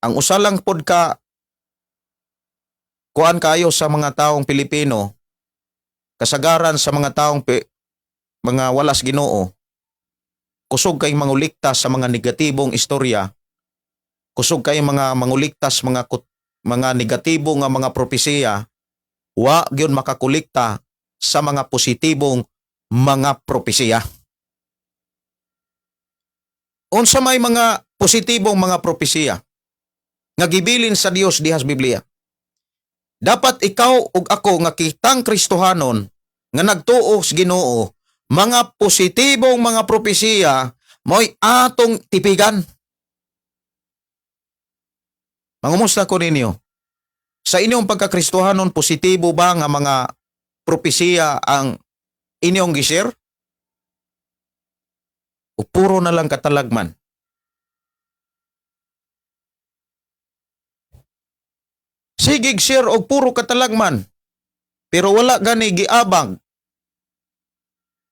Ang usa lang pod ka kuan kayo sa mga taong Pilipino, kasagaran sa mga taong mga walas Ginoo, kusog kay mangulikta sa mga negatibong istorya, kusog kay mga manguliktas mga negatibo nga mga propesiya, wa gyud makakolekta sa mga positibong mga propesiya. Unsa may mga positibong mga propesiya nga gibilin sa Dios diha sa Biblia? Dapat ikaw ug ako nga kitang Kristohanon nga nagtuo sa Ginoo, mga positibong mga propesiya mo'y atong tipigan. Mangumusta ko ninyo. Sa inyong pagkakristohanon, positibo ba nga mga propesiya ang inyong gi-share? O puro na lang katalagman? Sigig share og puro katalagman. Pero wala gani giabang.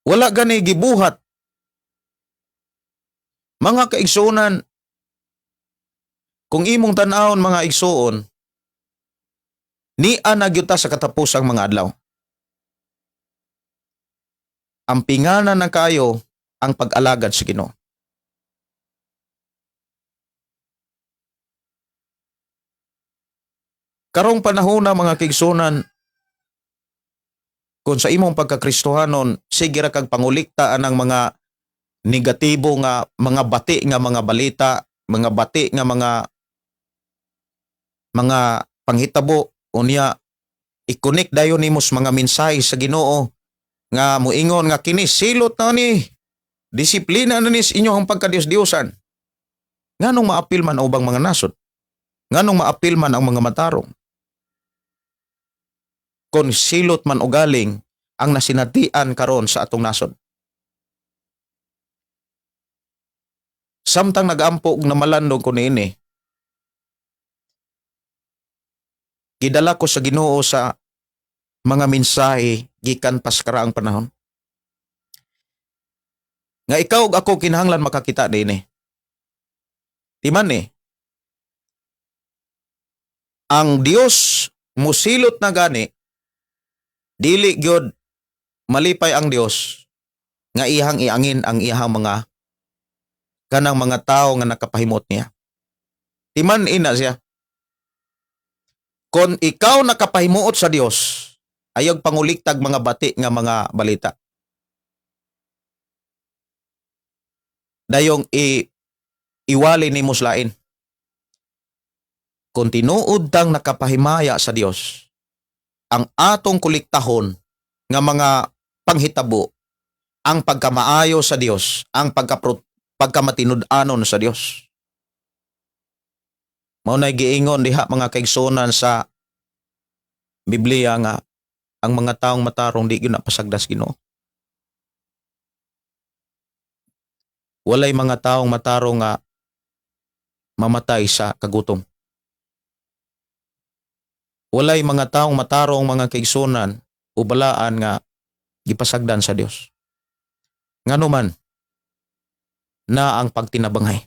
Wala gani gibuhat. Mga kaigsunan, Kung imong tan-awon, mga igsuon, nia na gyud ta sa katapusang mga adlaw. Ang pingana na kayo ang pag-alagad sa Ginoo. Karong panahon na, mga kaigsuonan, kung sa imong pagkakristohanon, sige ra kag pangulikta anang mga negatibo nga mga bati nga mga balita, mga bati nga mga panghitabo, unya i-connect dayon nimo sa mga mensahe sa Ginoo nga muingon nga kini silot na ni, disiplina na ni sa inyong pagkadios-diosan. Nganong maapil man ang ubang mga nasod? Nganong maapil man ang mga matarong? Kon silot man ugaling ang nasinatian karon sa atong nasod. Samtang nagampo og namalandong ko niini, gidala ko sa Ginoo sa mga mensahe gikan pa sa karaang panahon. Nga ikaw ug ako kinahanglan makakita dinhi. Timan eh. Ang Dios musilot na gani, dili gyud malipay ang Dios nga iyang iangin ang iyang mga kanang mga tao nga nakapahimot niya. Timan ina siya. Kon ikaw nakapahimuot sa Dios, ayog panguliktag mga bati nga mga balita. Dayong iwali nimo sa lain. Kung tinuod tang nakapahimaya sa Dios, ang atong kuliktahon nga mga panghitabo, ang pagkamaayo sa Dios, ang pagkamatinud-anon sa Dios. Mao nay giingon diha, mga kaigsuonan, sa Biblia nga ang mga taong matarong di gyud na pasagdas Ginoo. Walay mga taong matarong nga mamatay sa kagutom. Walay mga taong matarong, mga kaigsuonan, o balaan nga gipasagdan sa Dios. Ngano man na ang pagtinabangay,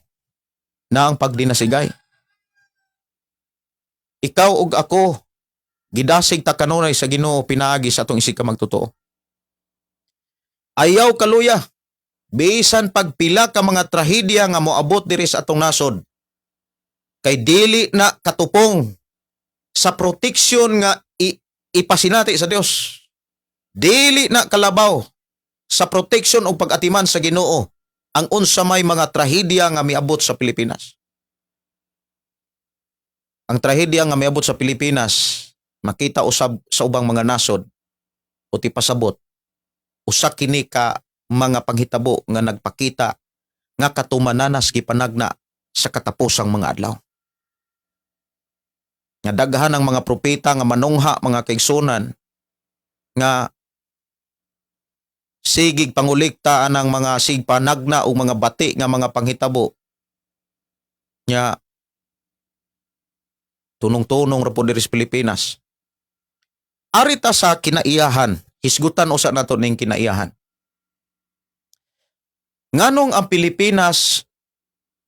na ang pagdinasigay. Ikaw ug ako gidasig ta kanunay sa Ginoo pinaagi sa atong isig ka magtotoo. Ayaw kaluya bisan pagpila ka mga trahedya nga moabot diri sa atong nasod kay dili na katupong sa proteksyon nga ipasinati sa Dios. Dili na kalabaw sa proteksyon o pag-atiman sa Ginoo ang unsa may mga trahedya nga miabot sa Pilipinas. Ang trahedya nga miabot sa Pilipinas makita usab sa ubang mga nasod o ti pasabot usa kini ka mga panghitabo nga nagpakita nga katumananas gipanagna sa katapusang mga adlaw. Nga daghan ang mga propeta nga manungha, mga kaigsuonan, nga sigig pangulikta anang mga sigpanagna o mga bati nga mga panghitabo nya tunong-tunong ra po diri sa Pilipinas. Ari ta sa kinaiyahan, hisgutan usa nato ning kinaiyahan. Nganong ang Pilipinas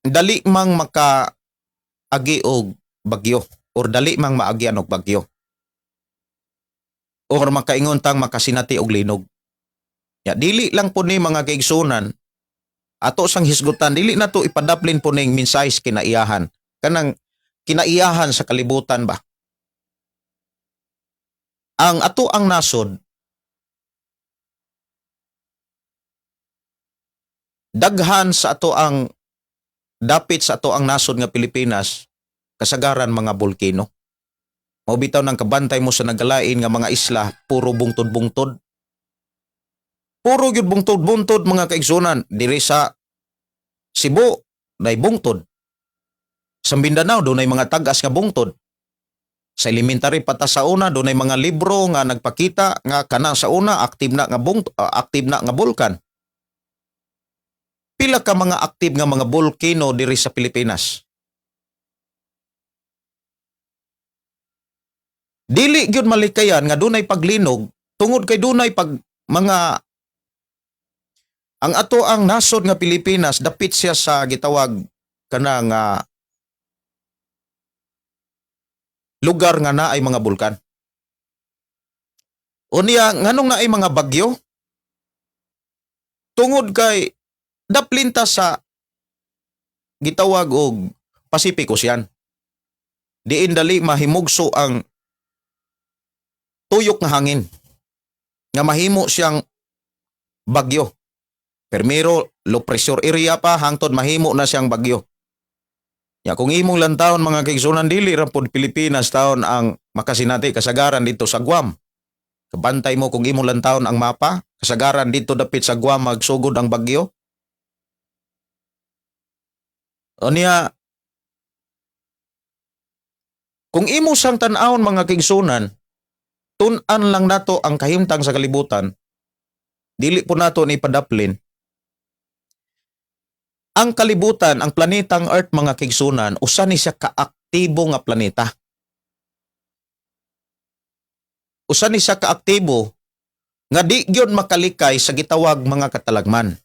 dali mang maka agi og bagyo or dali mang maagyan og bagyo or makaingon tang makasinati og linog? Ya, dili lang po ni, mga kaigsunan, ato sang hisgutan, dili na to ipadaplin po ning mensahe sa kinaiyahan, kanang kinaiyahan sa kalibutan ba. Ang ato ang nasod daghan sa ato ang dapit sa ato ang nasod nga Pilipinas, kasagaran mga volcano. Mao bitaw nang kabantay mo sa nagalain nga mga isla, puro bungtod-bungtod. Puro gyud bungtod-bungtod, mga kaigsunan. Diri sa Cebu, nay bungtod. Sa Mindanao, dunay mga tagas nga bungtod. Sa elementary pa ta sa una, dunay mga libro nga nagpakita nga kana sa una active na nga bulkan. Pila ka mga active nga mga volcano diri sa Pilipinas. Dili gyud malikayan nga dunay paglinog tungod kay dunay pag mga ang ato ang nasod nga Pilipinas dapit siya sa gitawag kana nga Lugar nga naay mga bulkan. Unya, nganong naay mga bagyo? Tungod kay daplin ta sa gitawag og Pacific Ocean. Diin dali mahimugso ang tuyok nga hangin nga mahimo siyang bagyo. Permiro, low pressure area pa hangtod mahimo na siyang bagyo. Ya kung imong lantawon, mga kaigsunan, dili ra pod Pilipinas taon ang makasinati, kasagaran dito sa Guam. Kabantay mo kung imong lantawon ang mapa, kasagaran dito dapit sa Guam magsugod ang bagyo. Unya, kung imo sang tan-awon, mga kaigsunan, tun-an lang nato ang kahimtang sa kalibutan, dili po nato ni padaplin. Ang kalibutan, ang planetang Earth, mga kaigsunan, usa ni siya kaaktibo nga planeta. Usa ni siya kaaktibo nga di gyud makalikay sa gitawag mga katalagman.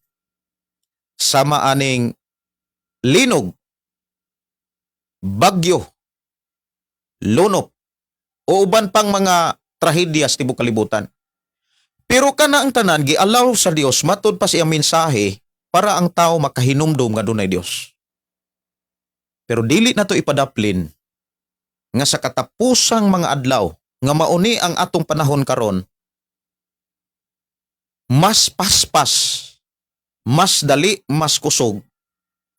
Sama aning linog, bagyo, lunop, o uban pang mga trahedya sa tibok kalibutan. Pero kana ang tanan gialaw sa Dios matud pa sa iyang mensahe para ang tao makahinumdum nga dunay Dios. Pero dili nato ipadaplin nga sa katapusang mga adlaw nga mauni ang atong panahon karon, mas paspas, mas dali, mas kusog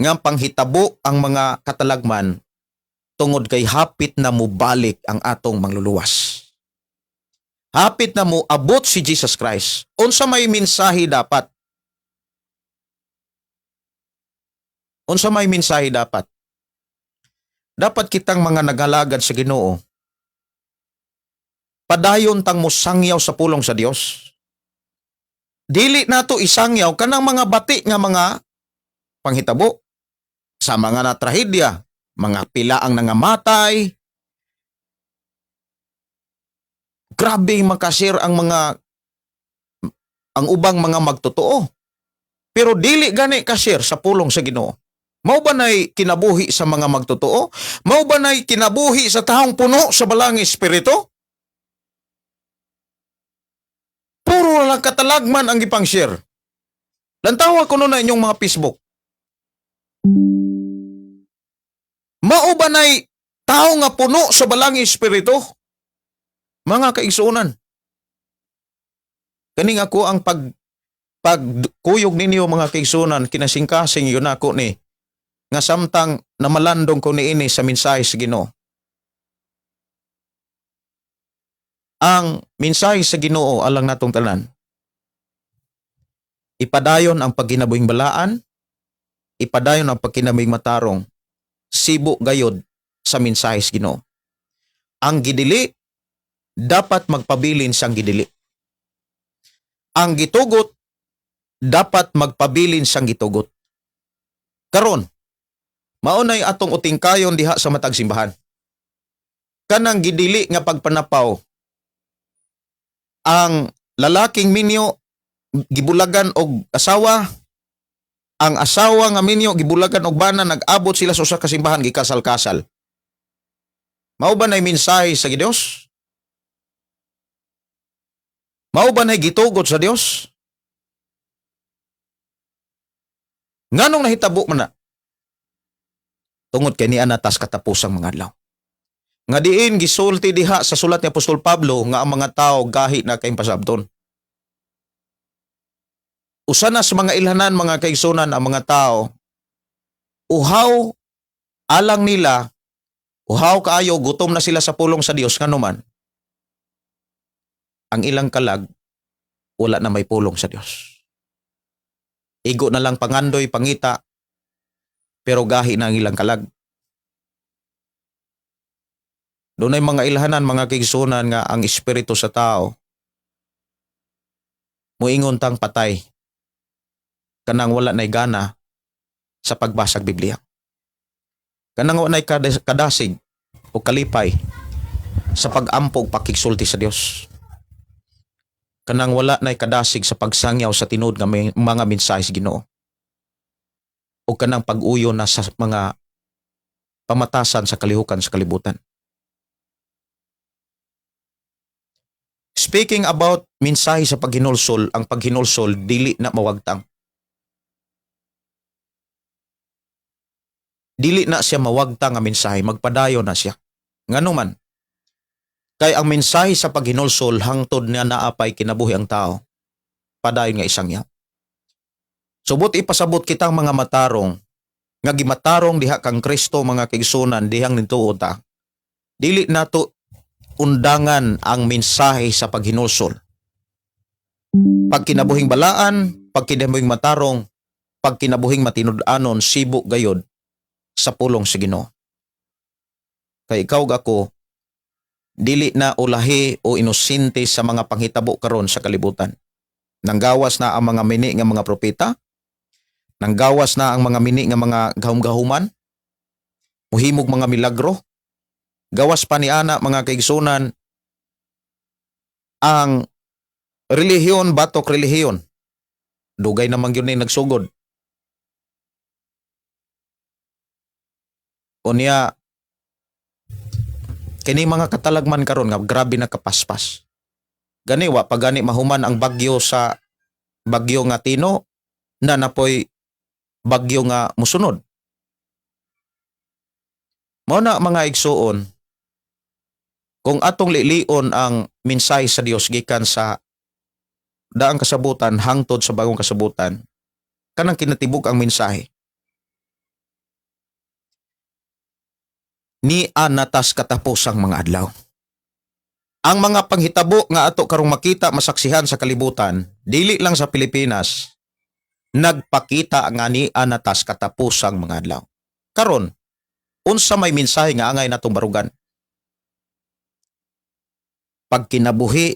nga panghitabo ang mga katalagman tungod kay hapit na mubalik ang atong mangluluwas. Hapit na mo abot si Jesus Christ. Unsa may mensahe dapat? Unsa may mensahe dapat? Dapat kitang mga nagalagad sa Ginoo, padayon tang mosangyaw sa pulong sa Dios. Dili nato isangyaw kanang mga bati nga mga panghitabo sa mga na trahedya, mga pila ang nangamatay. Grabe makashare ang ubang mga magtotoo. Pero dili gani ka-share sa pulong sa Ginoo. Mao ba nay kinabuhi sa mga magtotoo? Mao ba nay kinabuhi sa taong puno sa Balaang Espiritu? Puro lang katalagman ang gipang-share. Lantawa kuno na inyong mga Facebook. Mao ba nay tao nga puno sa Balaang Espiritu? Mga kaigsuonan. Kaning ako ang pagkuyog ninyo, mga kaigsuonan, kinasingkasing yun ako ni nga samtang namalandong ko niini sa mensahe sa Ginoo. Ang mensahe sa Ginoo alang natong tanan. Ipadayon ang pagkinabuhing balaan, ipadayon ang pagkinabuhing matarong, sibo gayod sa mensahe sa Ginoo. Ang gidili dapat magpabilin sang gidili. Ang gitugot dapat magpabilin sang gitugot. Karon, maunay atong utingkayon diha sa matag simbahan. Kanang gidili nga pagpanapaw, ang lalaking minyo gibulagan og asawa, ang asawa nga minyo gibulagan og bana, nag-abot sila sa usa ka simbahan, gikasal-kasal. Mao ba nay mensahe sa Dios? Mao ba nay gitugot sa Dios? Nganong nahitabo man na? Tungod kay niya natas katapusang mga adlaw. Nga diin gisulti diha sa sulat ni Apostol Pablo nga ang mga tao gahi na kay pasabton. Usa na sa mga ilhanan, mga kaigsunan, ang mga tao uhaw alang nila, uhaw kaayo, gutom na sila sa pulong sa Dios, nganuman ang ilang kalag wala na may pulong sa Dios. Igo na lang pangandoy, pangita, pero gahi na ang ilang kalag. Dunay mga ilhanan, mga kaigsunan, nga ang espiritu sa tao muingon tang patay, kanang wala nay gana sa pagbasag Biblia. Kanang wala nay kadasig o kalipay sa pag-ampo ug pakigsulti sa Dios. Kanang wala nay kadasig sa pagsangyaw sa tinuod nga mga mensahe sa Ginoo. O kanang pag-uyo na sa mga pamatasan sa kalihukan sa kalibutan. Speaking about mensahe sa paghinulsol, ang paghinulsol dili na mawagtang. Dili na siya mawagtang nga mensahe, magpadayon na siya. Ngano man? Kay ang mensahe sa paghinulsol hangtod nga naapay kinabuhi ang tao. Padayon nga isang yaw. Subot ipasabot kitang mga matarong nga gimatarong diha kang Kristo, mga kaigsunan, dihang nituo ta. Dili nato undangan ang mensahe sa paghinulsol. Pagkinabuhing balaan, pagkinabuhing matarong, pagkinabuhing matinud-anon, sibo gayod sa pulong sa Ginoo. Kay ikaw ug ako dili na ulahi o inosente sa mga panghitabo karon sa kalibutan. Nanggawas na ang mga mini nga mga propeta, nanggawas na ang mga mini nga mga gahum-gahuman, muhimog mga milagro, gawas pa ni ana, mga kaigsunan, ang relihiyon batok relihiyon. Dugay naman gyud ni nagsugod. Unya kini mga katalagman karon nga grabe na kapaspas. Gani wa pa gani mahuman ang bagyo sa bagyo nga Tino na napoy bagyo nga musunod. Mao na, mga igsuon, kung atong lilion ang mensahe sa Dios gikan sa daang kasabutan hangtod sa bagong kasabutan, kanang kinatibuk ang mensahe ni anatas katapusang mga adlaw. Ang mga panghitabo nga ato karong makita, masaksihan sa kalibutan, dili lang sa Pilipinas, nagpakita nga ni anatas katapusang mga adlaw. Karon, unsa may mensahe nga angay natong barugan? Pagkinabuhi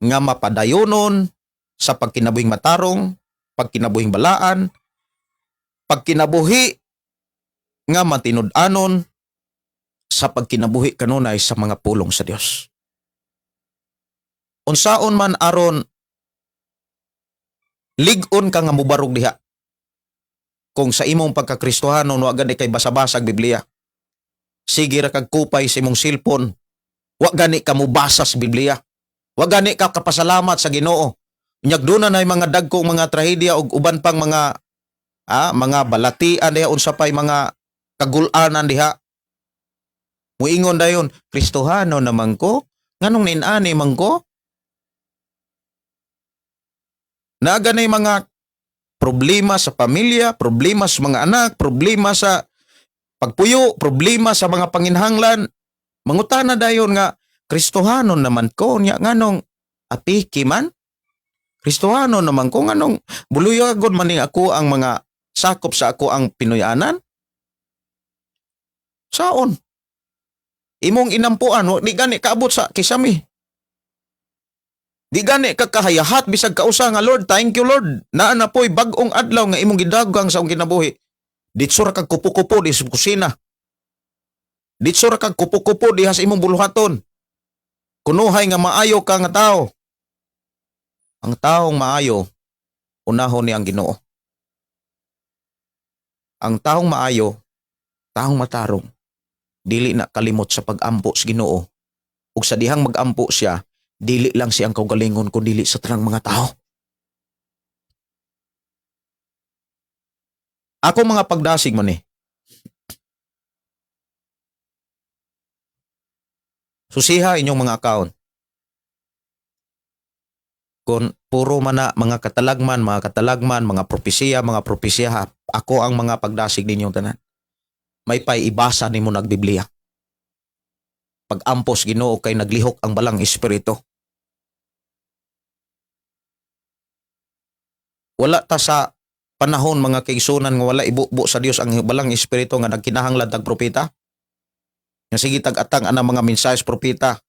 nga mapadayonon sa pagkinabuhing matarong, pagkinabuhing balaan, pagkinabuhi nga matinud-anon sa pagkinabuhi kanunay sa mga pulong sa Dios. Unsaon man aron lig-on ka nga mubarog diha kung sa imong pagkakristohanon wa gani kay basa-basa ang Biblia? Sige ra kag kupay sa imong cellphone. Wa gani ka mubasa sa Biblia. Wa gani ka kapasalamat sa Ginoo. Unyag duna na mga dagkong mga trahedya ug uban pang mga balatian diha, unsa pay mga kagulanan diha. Muingon dayon, "Kristohano naman ko, nganong nin-ani man ko?" Naa ganay mga problema sa pamilya, problema sa mga anak, problema sa pagpuyo, problema sa mga panginhanglan. Mangutana dayon nga, "Kristohano naman ko, nya nganong apiki man? Kristohano naman ko, nganong buluyagon man ni ako ang mga sakop sa ako ang Pinoyanan?" Saon? Imong inampuan, wa di gani kaabot sa kisami. Di gani ka kahayahat bisag kausa nga, "Lord, thank you, Lord. Naa na po'y bag-ong adlaw nga imong gidagang sa akong kinabuhi." Ditso ra kag kupo-kupo di sa kusina. Ditso ra kag kupo-kupo diha sa imong buluhaton. Kunuhay nga maayo ka nga tao. Ang taong maayo, unahon ni ang Ginoo. Ang taong maayo, taong matarong, dili na kalimot sa pag-ampo sa Ginoo. Ug sa dihang mag-ampo siya, dili lang siyang kaugalingon kun dili sa tanang mga tao. Ako mga pagdasig man eh. Susiha inyong mga account. Kung puro man na mga katalagman, mga katalagman, mga propesiya, ako ang mga pagdasig ninyong tanan. May pay ibasa nimo nagbiblia. Pag-ampos Ginoo kay naglihok ang balang espiritu. Wala ta sa panahon, mga kaigsunan, nga wala ibubo sa Dios ang balang espiritu nga nagkinahanglan tag propeta. Nga sige tag atang ana mga mensahe sa propeta.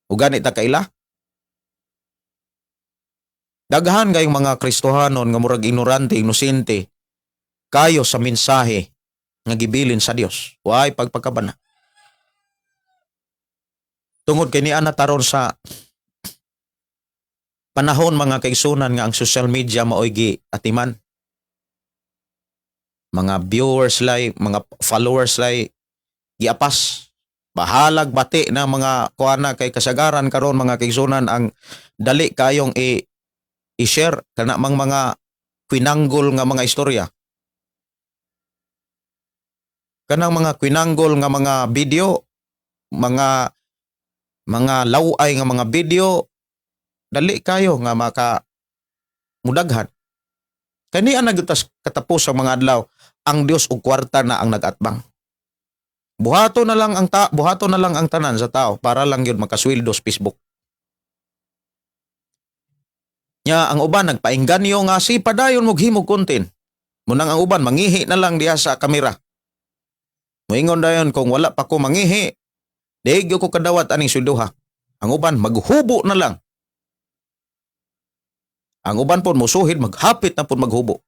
Ug gani ta kaila? Daghan kayong mga Kristohanon nga murag ignorante, inosente kayo sa mensahe nga gibilin sa Dios. Way pagpagkabana. Tungod kay niana taron sa panahon, mga kaigsunan, nga ang social media maoy gi atiman. Mga viewers lay, mga followers lay giapas. Bahalag bati na mga kuana kay kasagaran karon, mga kaigsunan, ang dali kayong i-share kana mang mga kwinanggol nga mga istorya. Kanang mga kwinanggol nga mga video, mga laway nga mga video, dali kayo nga maka mudaghan. Kani ang nagutas katapos sa mga adlaw, ang Dios ug kwarta na ang nagatbang. Buhato na lang ang tanan sa tao para lang yun makasweldo sa Facebook. Nya ang uban nagpainganyo nga si padayon mo himog content. Munang ang uban mangihi na lang diha sa kamera. Moingon dayon, "Kung wala pa ko mangihi, di gyud ko kadawat aning sweldoha." Ang uban maghubo na lang. Ang uban pod musuhid, maghapit na pod maghubo.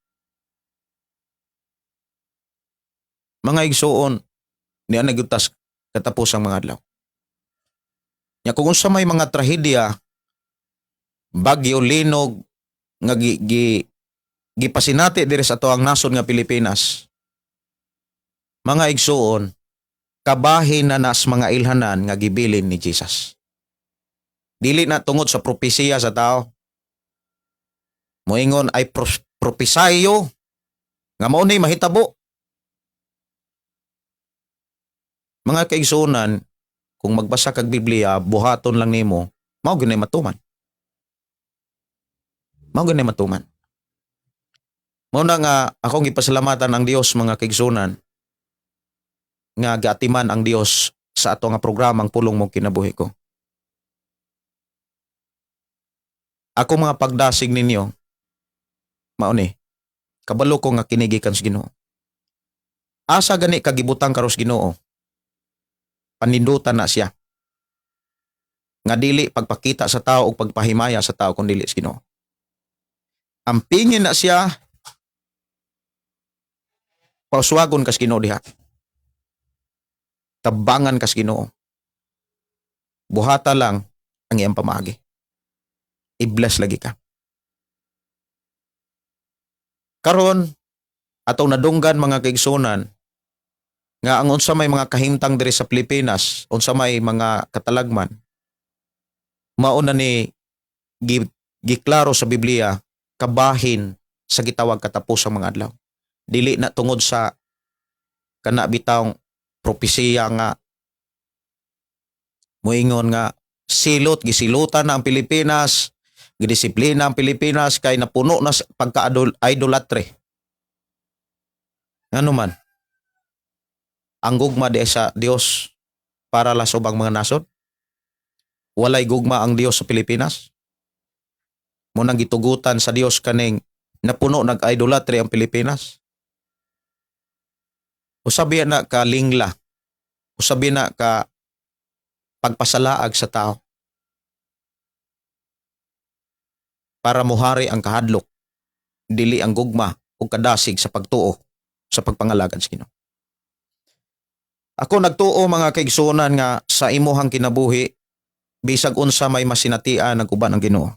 Mga igsuon, niya nagyutas katapos ang mga adlaw. Nya kung unsa may mga trahedya, bagyo, linog, nga gipasinati diri sa atoang nasod nga Pilipinas. Mga igsuon, kabahin na nas mga ilhanan nga gibilin ni Jesus. Dili na tungod sa propesiya sa tao. Moingon ay propesayo nga mao ni mahitabo. Mga kaigsuonan, kung magbasa kag Biblia, buhaton lang nimo, mao gyud matuman. Mao gyud matuman. Mao na nga akong gipasalamatan ang Dios, mga kaigsuonan, nga gaatiman ang Dios sa ato nga programang Pulong Mo Kinabuhi Ko. Ako mga pagdasig ninyo, mao ni, kabalo ko nga kinigikan sa Ginoo. Asa gani kagibutang karos Ginoo? Panindutan na siya. Nga dili pagpakita sa tao o pagpahimaya sa tao kung dili sa Ginoo. Ampingin na siya, pauswagon kas Ginoo diha. Tabangan kas Ginoo. Buhata lang ang iyang pamaagi. I-bless lagi ka. Karon atong nadunggan, mga kaigsunan, nga ang unsa may mga kahimtang diri sa Pilipinas, unsa may mga katalagman, mao na ni giklaro sa Biblia, kabahin sa gitawag katapos ang mga adlaw. Dili na tungod sa kana bitawng propesiya nga moingon nga silot, gisilutan na ang Pilipinas, gidisiplina ang Pilipinas kay napuno na sa pagka-idolatry. Ngano man? Ang gugma di sa Dios para la sa ubang mga nasod? Walay gugma ang Dios sa Pilipinas? Munang gitugutan sa Dios kaning napuno nag-idolatry ang Pilipinas? Usabi na ka lingla. Usabi na ka pagpasalaag sa tao para muhari ang kahadlok, dili ang gugma o kadasig sa pagtuo sa pagpangalagad sa Ginoo. Ako nagtuo, mga kaigsuonan, nga sa imuhang kinabuhi, bisag unsa may masinatian, nag-uban ang Ginoo.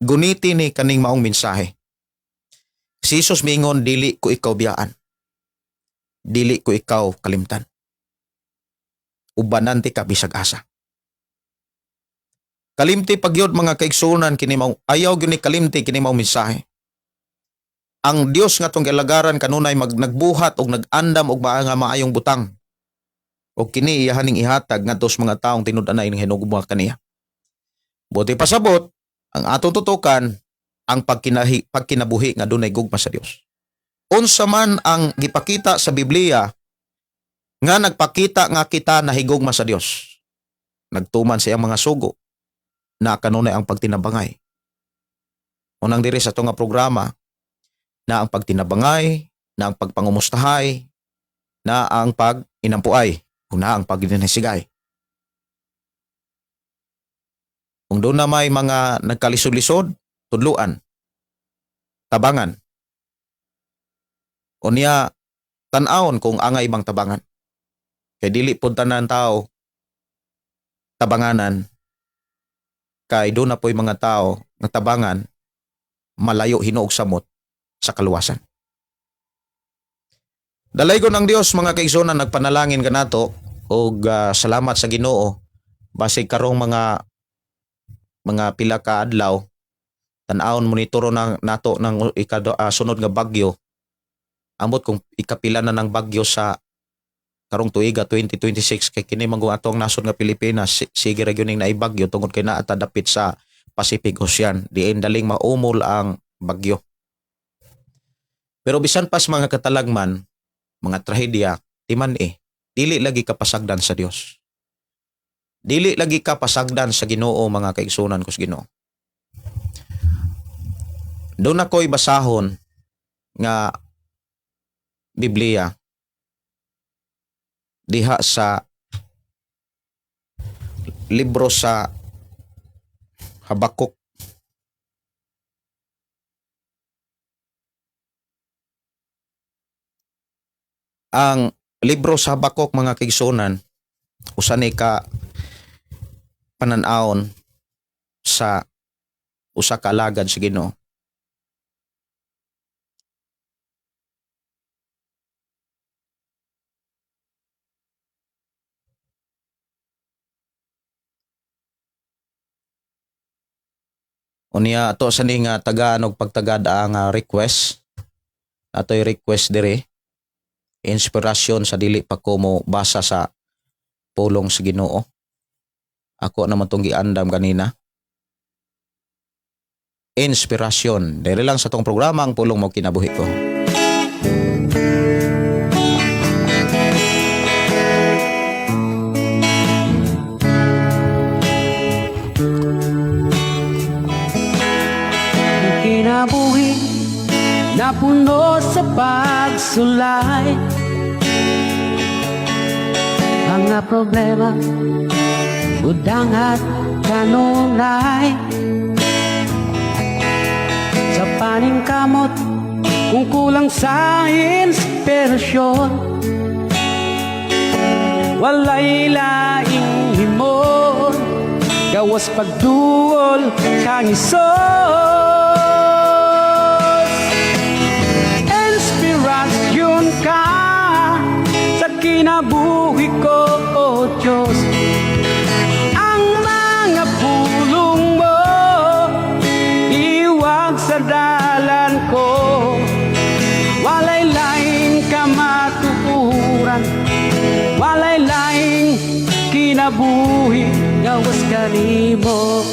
Guniti ni kaning maong mensahe. Si Jesus miingon, "Dili ko ikaw biyaan. Dili ko ikaw kalimtan. Ubanan ti ka bisag asa." Kalimti pagyod, mga kaigsuonan, kini mao, ayaw gyud ni kalimti kini maong mensahe. Ang Dios nga atong gialagaran kanunay mag nagbuhat og nag-andam og mga maayong butang. Og kini iyahan ning ihatag ngadto sa mga taong tinud-anay ning hinugma kaniya. Buot pasabot, ang atong tutukan ang pagkinabuhi nga dunay gugma sa Dios. Unsa man ang gipakita sa Biblia nga nagpakita nga kita nahigugma sa Dios. Nagtuman sa iyang mga sugo na kanunay ang pagtinabangay. Unang diri sa ato nga programa na ang pagtinabangay, na ang pagpangumustahay, na ang pag-inampuay, ug na ang pagdinasigay. Kung doon na may mga nagkalisod-lisod, tudluan, tabangan. Unya, tan-awon kung angay bang tabangan. Kay dili pud tanan tao tabanganan, kay doon na po'y mga tao nga tabangan malayo hinuog samot sa kaluwasan. Dalaygon ang Dios, mga kaigsuonan, nagpanalangin kanato og salamat sa Ginoo. Basig karong mga pila ka adlaw, tan-awon, monitoro na nato ng sunod nga bagyo. Ambot kung ikapila na ng bagyo sa karong tuiga 2026, kay kini man ato ang nasod nga Pilipinas, sige ra gyud ning naay bagyo tungod kay naa ta dapit sa Pacific Ocean, diin daling maumol ang bagyo. Pero bisan pas mga katalagman, mga trahedya, timan eh, dili lagi ka pasagdan sa Dios. Dili lagi ka pasagdan sa Ginoo, mga kaigsunan ko sa Ginoo. Doon ako'y basahon nga Biblia diha sa libro sa Habakuk. Ang libro sa Habakuk, mga kaigsunan, usa ni ka panan-awon sa usa ka alagad sa Ginoo. Unya ato sa ni nga tagaan og pagtagad ang request. Atoy request dire. Inspirasyon sa dili pa ko mo basa sa pulong sa Ginoo. Ako naman tong giandam kanina. Inspirasyon. Dire lang sa tong programa, Ang Pulong Mo Kinabuhi Ko. Ang kinabuhi na puno sa pagsulay, mga problema, budang at kanunay. Sa paningkamot, kung kulang sa inspirasyon, walay laing himon gawas pagduol kang Hesus. Inspirasyon ka sa kinabuhi ko, O Diyos. Ang mga pulong mo, iwag sa dalan ko. Walay laing kamatuoran, walay laing kinabuhi gawas kanimo.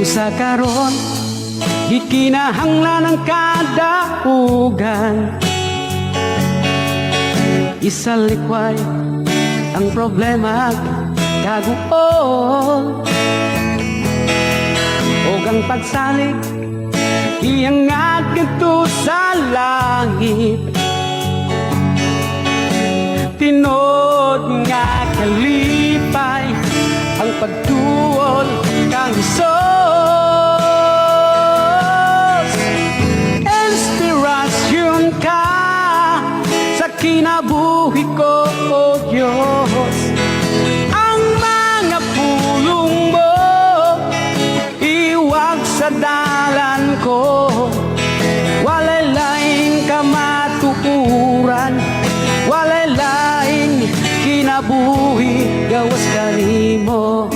Usa karon, gikinahanglan ang kadaugan, isalikway ang problema kaguol og ang pagsalig iangat ngadto sa langit. Tinuod nga kalipay ang pagtuol kang Hesus. Inspirasyon ka sa kinabuhi ko, O Diyos. Ang mga pulong mo, iwag sa dalan ko. Walay laing kamatuoran, walay laing kinabuhi gawas kanimo.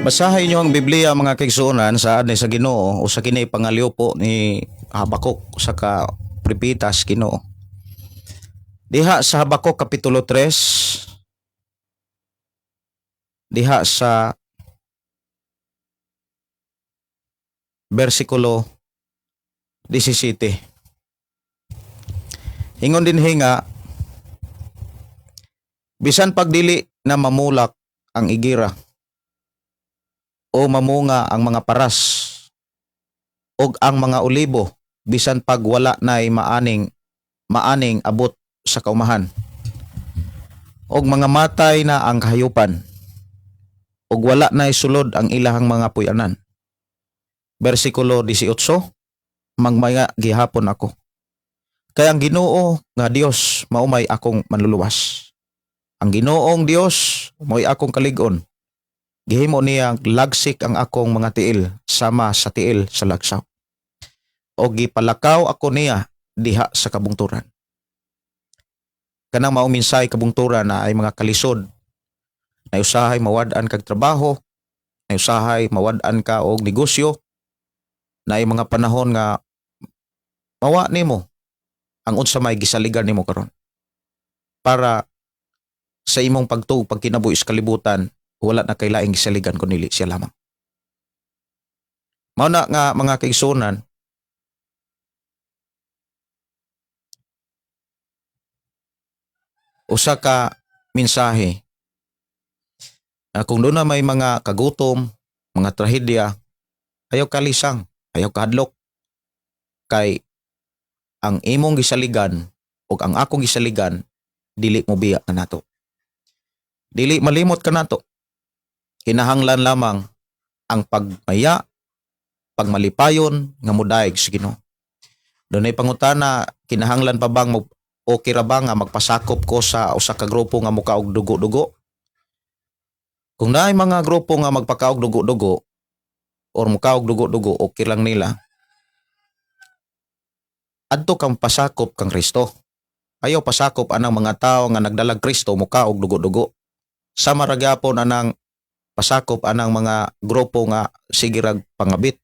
Basahin niyo ang Biblia, mga kaigsuonan, saad ni sa Ginoo, usa kini pangalyopo ni Habakuk, usa ka propeta sa Ginoo. Diha sa Habakuk kapitulo 3, diha sa bersikulo 17. Ingon dinhi nga bisan pagdili na mamulak ang igira o mamunga ang mga paras og ang mga olibo, bisan pag wala nay maaning maaning abot sa kaumahan og mga matay na ang kahayupan og wala nay sulod ang ilahang mga puy-anan. Bersikulo 18, magmaya gihapon ako kay ang Ginoo nga Dios mao may akong manluluwas. Ang Ginoong Dios mo'y akong kalig-on. Gihimo niya lagsik ang akong mga tiil sama sa tiil sa lagsaw. O gipalakaw ako niya diha sa kabungturan. Kanang maong mensahe, kabungturan na ay mga kalisod. Na usahay mawad-an kag trabaho, na usahay mawad-an ka og negosyo, na ay mga panahon nga mawa nimo ang unsa may gisaligan nimo karon para sa imong pagtuo, pagkinabuhi sa kalibutan, wala na kay laing gisaligan kun dili siya lamang. Mao na nga, mga kaigsunan, usa ka mensahe na kung doon na may mga kagutom, mga trahedya, ayaw kalisang, ayaw kahadlok. Kay ang imong gisaligan o ang akong gisaligan, dili mo biya kanato. Dili malimot kanato. Kinahanglan lamang ang pagmaya, pagmalipayon nga mudaig sa Ginoo. Dunay pangutana, kinahanglan pa bang mo, okay ra ba nga magpasakop ko sa usa ka grupo nga mukaog dugo-dugo? Kung naay mga grupo nga magpakaog dugo-dugo or mukaog dugo-dugo, okay lang nila. Adto kang pasakop kang Kristo. Ayaw pasakop anang mga tao nga nagdalag Kristo mukaog dugo-dugo. Sama ra gyapon anang pasakop anang mga grupo nga sige rag pangabit.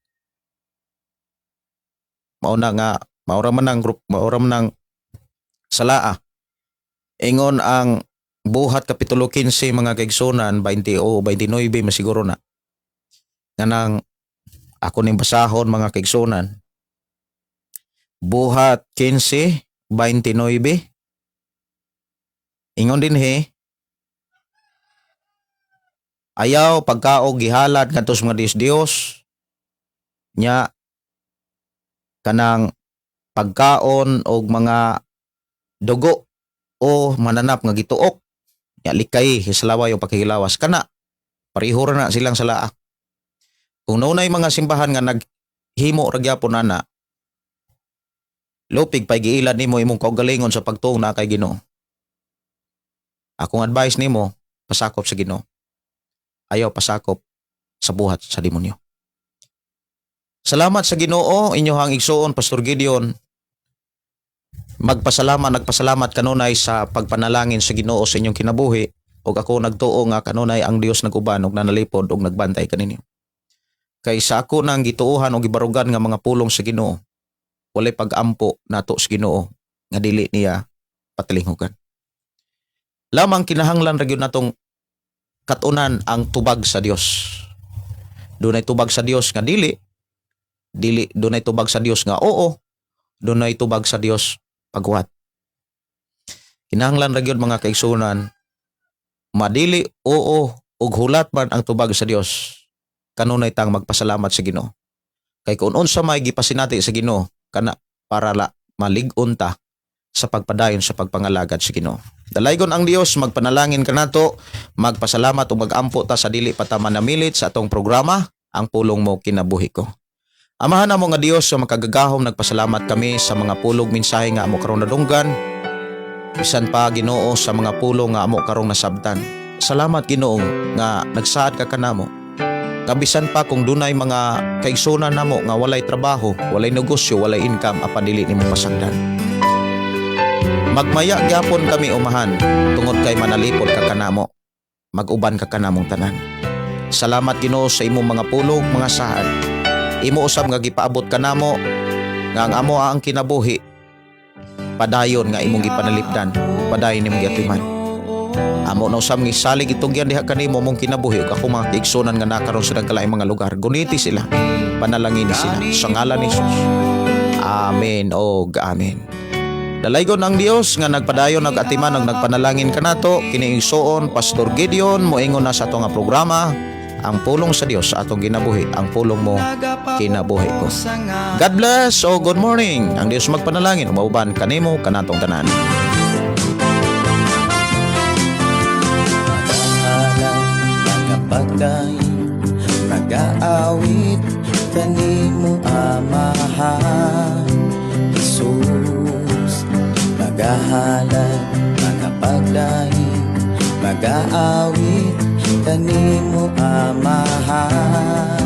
Mao na nga maura man ang group, maura man ang salaa. Ingon ang Buhat Kapitulo 15, mga kaigsunan, 20 o 29 masiguro na. Nganang ako ning basahon, mga kaigsunan. Buhat 15:29. Ingon dinhi, ayaw pagkaog gihalad ngadto sa mga Diyos-Diyos nya kanang pagkaon og mga dugo o mananap nga gituok nya likay hislaway o pakihilawas kana, pareho ra na silang salaa. Kung naunay mga simbahan nga naghimo ra gyapon ana, lupig pay giilad nimo imong kaugalingon sa pagtuo na kay Ginoo. Akong advice nimo, pasakop sa Ginoo, ayaw pasakop sa buhat sa demonyo. Salamat sa Ginoo. Inyohang igsuon, Pastor Gideon, magpasalamat, nagpasalamat kanunay sa pagpanalangin sa Ginoo sa inyong kinabuhi ug ako nagtuo nga kanunay ang Dios nag-uban ug nanalipod ug nagbantay kaninyo. Kay sa ako nang gituohan og gibarugan nga mga pulong sa Ginoo, walay pag-ampo nato sa Ginoo nga dili niya patilinghugan. Lamang kinahanglan ra gyud natong katunan ang tubag sa Dios. Dunay tubag sa Dios nga dili, dili, dunay tubag sa Dios nga oo, dunay tubag sa Dios pagwat. Kinahanglan ra gyud, mga kaigsunan, madili, oo ug hulat man ang tubag sa Dios, kanunay tang magpasalamat sa Ginoo. Kay kung unsa may gipasinati sa Ginoo kana para la malig-on ta sa pagpadayon sa pagpangalagad sa Ginoo. Dalaygon ang Dios, magpanalangin kanato, magpasalamat ug magampo ta sa dili pa ta manamilit sa atong programa, Ang Pulong Mo Kinabuhi Ko. Amahan namo nga Dios sa makagagahom, nagpasalamat kami sa mga pulong mensahe nga amo karong nadunggan. Bisan pa, Ginoo, sa mga pulong nga amo karong nasabtan. Salamat, Ginoo, nga nagsaad ka kanamo. Nga bisan pa kung dunay mga kaigsunan namo nga walay trabaho, walay negosyo, walay income, apan dili nimo pasagdan. Magmaya gyapon kami, Umahan, tungod kay manalipod ka kanamo. Mag-uban ka kanamong tanan. Salamat, Ginoo, sa imong mga pulong, mga saad. Imo usab nga gipaabot kanamo nga ang amo ang kinabuhi padayon nga imong gipanalipdan, padayon imong giatiman. Amo na usab nga isalig itugyan diha kanimo mong kinabuhi ug ako mga kaigsunan nga nakaron sa nagkalaing mga lugar. Guniti sila, panalangini sila sa ngalan ni Jesus. Amen og amen. Dalaygon ang Dios nga nagpadayon, nagatiman ug nagpanalangin kanato. Kini igsuon Pastor Gideon, moingon na sa ato nga programa, Ang Pulong sa Dios sa atong ginabuhi, Ang Pulong Mo Kinabuhi Ko. God bless o good morning. Ang Dios magpanalangin umauban kanimo kanatong tanan. Magahalad, magapagdaig, magaawit kanimo, Amahan Jesus. Magahalad, magapagdaig, magaawit. Kanimo Amahan.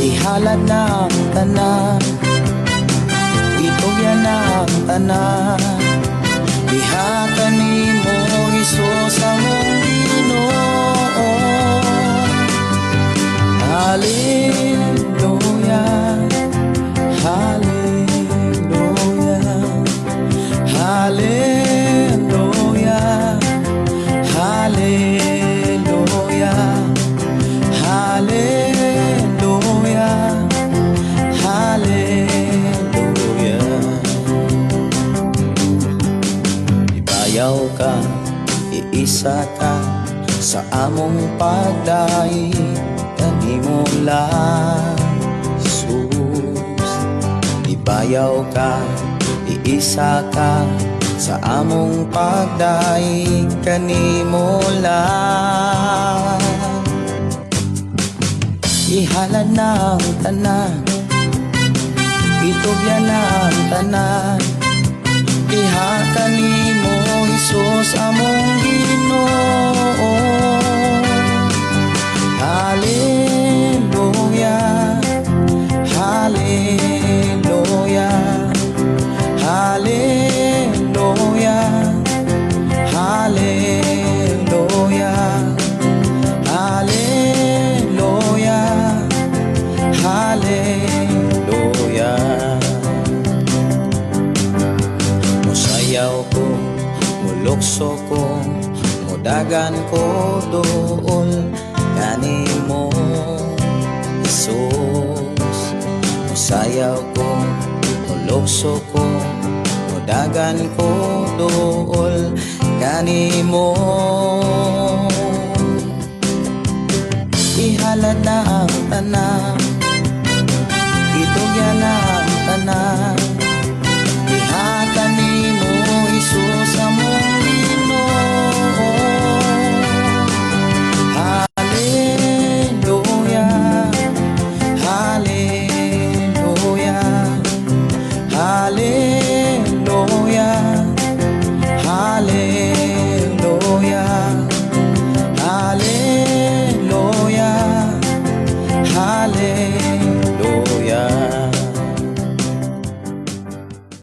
Ihalad na ang tanan, itugyan na ang tanan, diha kanimo, Hesus among Ginoo. Hallelujah, Hallelujah, Hallelujah, Hallelujah, Hallelujah, Hallelujah. Ibayaw ka, iisa ka sa among pagdaig kanimo lang, Jesus. Ibayaw ka, iisa ka sa among pagdaig kanimo lang. Ihalad na ang tanan, itugyan na ang tanan, diha kanimo, Hesus among Ginoo. Hallelujah, Hallelujah, Hallelujah, Hallelujah, Hallelujah, Hallelujah. Musayaw ko, mulukso ko, mudagan ko duol kanimo, Jesus. Musayaw ko, mulukso ko, mudagan ko duol kanimo. Ihalad na ang tanan.